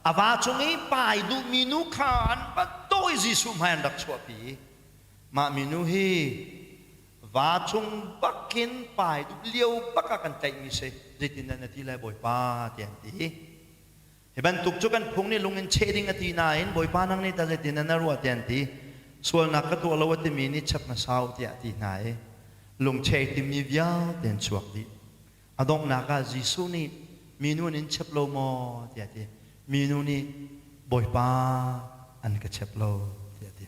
[SPEAKER 1] a va cung i pa ai duhmi nu kha an va dawi Jesuh hmai an rak chuahpi. Mah minu hi va chung bakin pa ai duh lio bak ah kan tlaihmi si. Zeitindah na ti lai Bawipa tiah an ti. Hi bantuk cu kan phung nih lung in cheh ding a ti nain Bawipa nang nih tah zeitin na ruah tiah an ti. Sualnak ka tuah lo a timi nih chep hmasa u tiah a ti hna i lungcheh timi vialte an chuak dih. A donghnak ah Jesuh nih minu an in chep lo maw tiah a ti. Minu nih Bawipa an ka chep lo tiah a ti.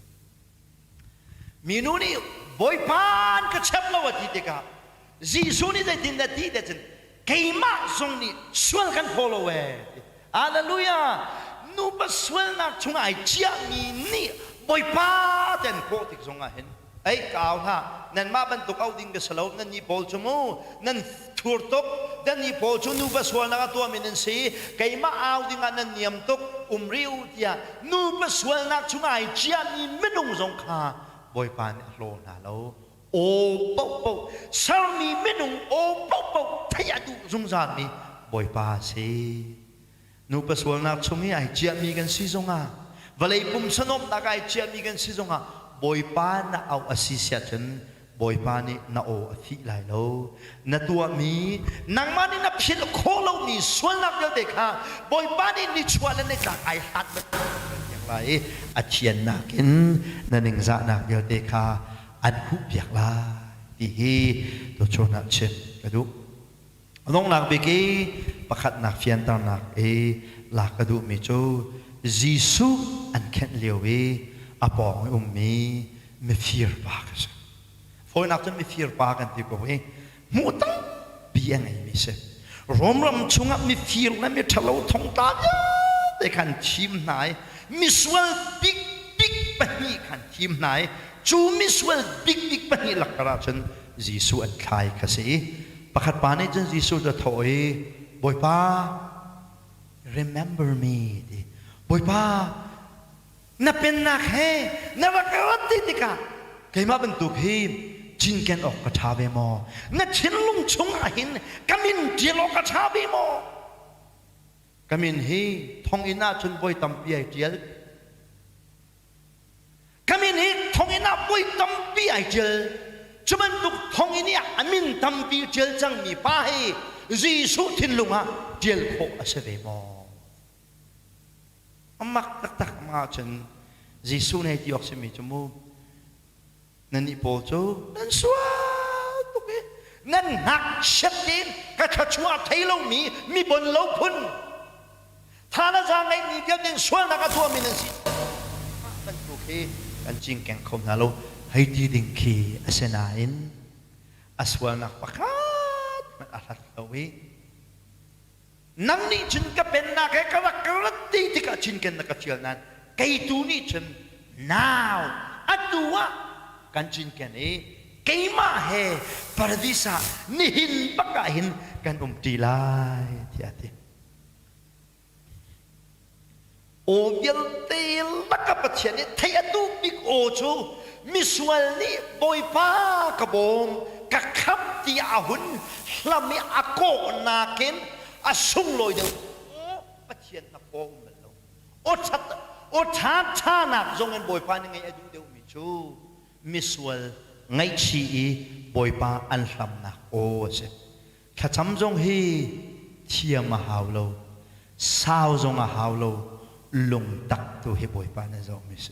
[SPEAKER 1] Minu nih Bawipa an ka chep lo a ti tikah Jesuh nih zeitindah ti tiah cun keimah zong nih sual kan phaw lo ee. Hallelujah! Nupa sualnak chung ai ciahmi nih Bawipa te an kawh tik zong ah hin ei ka au hlah nanmah bantuk auh ding ka si lo nan nih pawl cu mu nan thur tuk nan nih pawl cu nupa sualnak a tuahmi nan si keimah au ding ah nan niam tuk um rih u tiah nupa sualnak chung ai ciahmi minung zong kha Bawipa nih a hlaw hna lo aw paohpaoh sermi minung aw paohpaoh theih a duh zungzalmi Bawipa a si. Nupa sualnak chung i ai ciahmi kan si zongah vawlei pumsa nuamhnak ai ciahmi kan si zongah Bawipa na auh a si siahcun Bawipa nih na aw a fih lai lo. Na tuahmi nangmah nih na philh khawh lomi sualnak vialte kha Bawipa nih nichuah le nitlak ai hlat bantuk lai i a thiannak in na ningzahnak vialte kha an huhpiak lai ti hi tuchun ah chim ka duh. A donghnak bik i pakhatnak fianternak i lak ka duhmi cu Jesuh an khenh lio i a pawng i ummi mifir pa kha si. Fawinak cun mifir pa kan ti ko i hmuh tampi a ngeimi si. Rom ram chungah mifir le miṭhalo thongtla vialte kha an thim hna i misual bikbik pahnih kha an thim hna i cu misual bikbik pahnih lakar ahcun Jesuh an thlai kha si. Pakhat pa nih cun Jesuh cu a thawh i, Bawipa, remember me ti. Bawipa, na pennak he na rak rat ti tikah keimah bantuk hi cinken awk ka ṭha ve maw? Na thinlung chung ah hin ka min ṭial awk ka ṭha ve maw? Ka min hi thonginn ah cun voi tampi ai ṭial. Ka min hi thonginn ah voi tampi ai ṭial. Cu bantuk thonginn i a min tampi ṭial cangmi pa hi Jesuh thinlung ah ṭial khawh a si ve maw? A mak taktak ma ahcun Jesuh nih ti awk simi cu mu nannih pawl cu nan sual tuk i nan ngakchiat tein ka thluachuah thei lomi mi bon lo phun tha na za ngeimi vialte sualnak a tuahmi nan si mah bantuk hi kan cingkeng kho hna lo hei ti ding khi a si nain a sualnak pakhat hmanh a hlat lo i Nang nih cun ka pennak he ka rak rat ti tikah cinken na ka fial nain kei tu nih cun nau atu ah kan cinken i keimah he paradis ah nihin bak ah hin kan um ṭi lai tiah a ti. Aw vialte lakah Pathian nih theih a duh bik aw cu misual nih Bawipa ka bawm ka khamh tiah a hun hlam i a kawhnak in a sunglawi deuh. Aw Pathian na aw um bal lo. Aw ṭhat aw ṭha ṭhanak zong in Bawipa nih ngeih a duh deuhmi cu misual ngaihchih i Bawipa an hlamnak aw a si. Thlacam zong hi thiam a hau lo, sau zong a hau lo, lungtak tu hi Bawipa na zohmi si.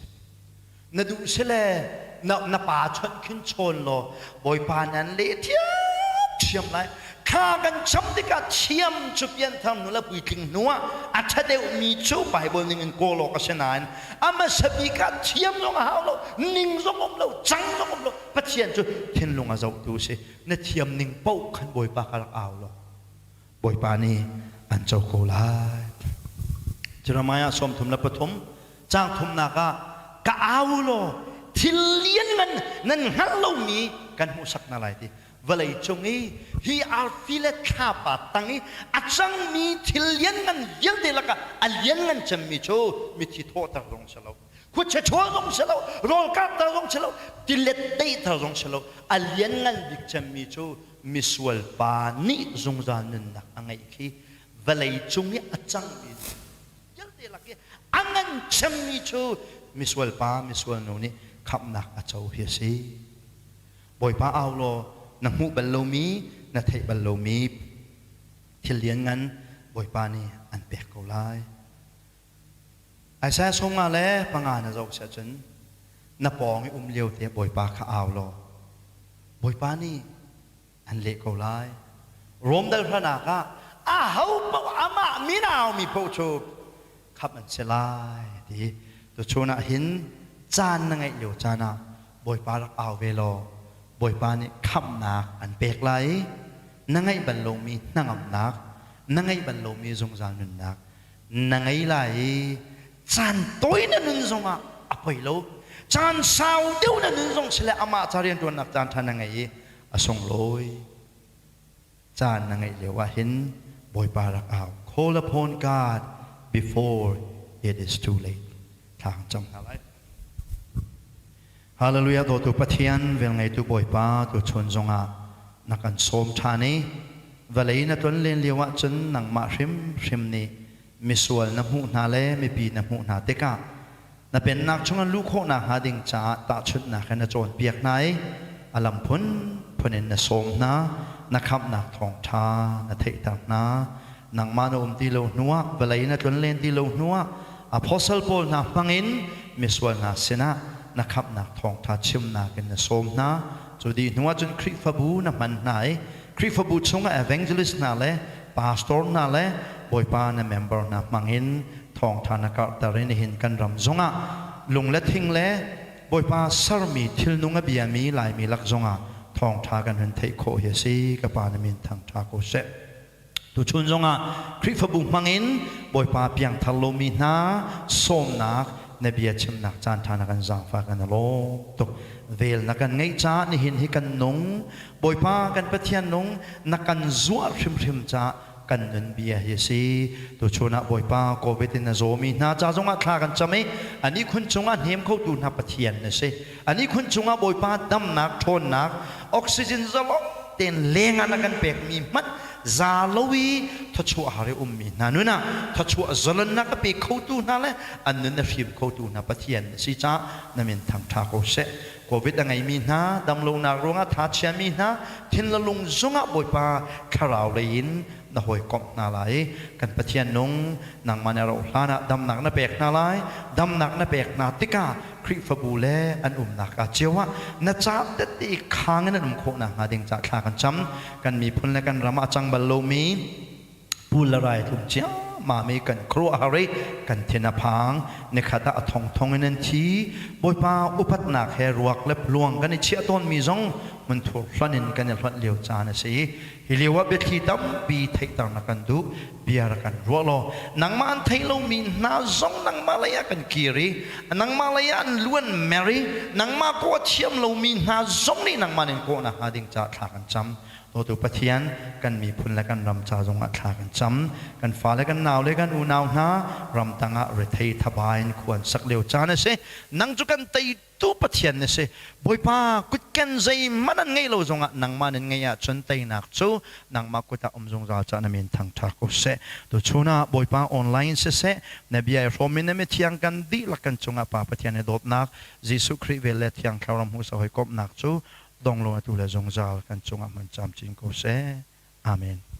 [SPEAKER 1] Na duh si le na, na pa chawnh khin chawn law Bawipa nan leh thiamthiam lai. Thla kan cam tikah thiam cu pianthar hnu le puitling hnu ah a ṭha deuhmi cu Bible ning in kawl awk a si nain a hmasa bik ah thiam zong a hau lo, ning zong um lo, cang zong um lo. Pathian cu thinlung a zohtu a si. Na thiam ning paoh khan Bawipa kha rak au law Bawipa nih an co ko lai. Jeremiah 33 caang thumnak ah ka au law thil lianngan nan hngalh lomi kan hmuhsak hna lai ti vawlei cung i hi arfi le thlapa tang i a cangmi thil lianngan vialte lakah a lianngan cemmi cu mithi thawhter zong si lo khuachia ṭhawl zong si lo rawl karhter zong si lo tilet deihter zong si lo a lianngan bik cemmi cu misual pa nih zungzal nunnak a ngeih khi vawlei cung i a cangmi vialte lak i a ngan cemmi cu misual pa misual nu nih khamhnak a co hi a si. Bawipa au law na hmuh bal lomi na theih bal lomi thil lianngan Bawipa nih an pek ko lai. Isaiah 55 na zoh si ahcun na pawng i um lio te Bawipa kha au law Bawipa nih an leh ko lai. Rom dal hranak ah aho paoh amah min a aumi paoh cu khamh an si lai ti. Tuchun ah hin caan na ngeih lio caan ah Bawipa rak au ve law Bawipa nih khamhnak an pek lai i na ngeih bal lomi hnangamnak, na ngeih bal lomi zungzal nunnak na ngei lai i caan tawi na nun zongah a poi lo caan sau deuh na nun zong sile amah ca rianṭuannak caan ṭha na ngei i a sunglawi caan na ngeih lio ah hin Bawipa rak au call upon God before it is too late thla kan cam hna lai Hallelujah dawtu Pathian velngeitu Bawipa tuchun zongah na kan sawm ṭhan i vawlei na tlon len lio ahcun nangmah hrimhrim nih misual na hmuh hna le mipi na hmuh hna tikah na pennak chung an luh khawh nakhnga ding caah tahchunhnak in na cawnpiak hna i a lam phunphun in na sawm hna na khamhnak thawngṭha na theihter hna nangmah na um ti lo hnuah vawlei na tlon len ti lo hnuah apostle pawl hna hmangin misual hna sinah na khamhnak thawngṭha chimnak in na sawm hna cu dih hnuah cun Khrihfabu na hman hna i Khrihfabu chungah evangelist hna le pastor hna le Bawipa na member hna hmangin thawngṭha na karhter i nihin kan ram zongah lung le thing le Bawipa sermi thilnung a biami Laimi lak zongah thawngṭha kan hun theih khawh hi a si ka Pa na min thangṭha ko seh. Tuchun zongah Khrihfabu hmangin Bawipa piangthar lomi hna sawmnak na. Na bia chimnak caan ṭha na kan zaangfah kan i lawm tuk. Vel na kan ngeih caah nihin hi kan nung. Bawipa kan Pathian nung na kan zuah hrimhrim caah kan nun bia hi a si. Tuchun ah Bawipa COVID in a zawmi hna ca zongah thla kan cam i an ihkhun cungah hnem khotu hna Pathian na si. An ihkhun cungah Bawipa damnak, ṭhawnnak, oxygen zalong tein leng ah na kan pekmi hmanh za lo i thawchuah har i ummi hna nun ah thawchuah zalonnak a pe khotu hna le an nun a hrim khotu hna Pathian na si caah na min thangṭha ko seh. Covid a ngeimi hna, damlonak ruangah tha chiami hna, thin le lung zongah Bawipa thlarau lei in na hawikomh hna lai i kan Pathian nung nangmah nih a rauh hlan ah damnak na pek hna lai. Damnak na pek hna tikah Khrihfabu le an umnak ah cio ah na ca tette i khang in an um khawh nakhnga ding caah thla kan cam. Kan miphun le kan ram ah a cang bal lomi pul le rai tlung ciammam i kan khuaruahhar i kan thin a phang. Nikhat ah a thongthong in an thi. Bawipa upatnak he ruak le luang kan i chiah tawnmi zong hmunthur hlonh in kan i hlonh lio caan a si. Hi lio ah biathli tampi theihter na kan duh. Bia rak kan ruah law nangmah an thei lomi hna zong nangmah lei ah kan kir i nangmah lei ah an luan mer i nangmah kawh a thiam lomi hna zong nih nangmah nin kawh nakhnga ding caah thla kan cam. Dawtu Pathian, kan miphun le kan ram ca zongah thla kan cam. Kan fale, kan naule, kan unau hna ramtang ah rethei thaba in khua an sak lio caan a si. Nang cu kan teitu Pathian na si. Bawipa, kutken zeihmanh an ngeih lo zongah nangmah nan ngeih ahcun teinak cu nangmah kut ah um zungzal caah na min thangṭha ko seh. Tuchun ah Bawipa online siseh, na bia i hrawm in na mithiang kan dihlak kan cungah Pa Pathian i dawtnak, Jesuh Khrih vel le Thiang Thlarau hmuhsak hawikomhnak cu dong lo atu le zungzal kan cungah hman camcin ko seh. Amen.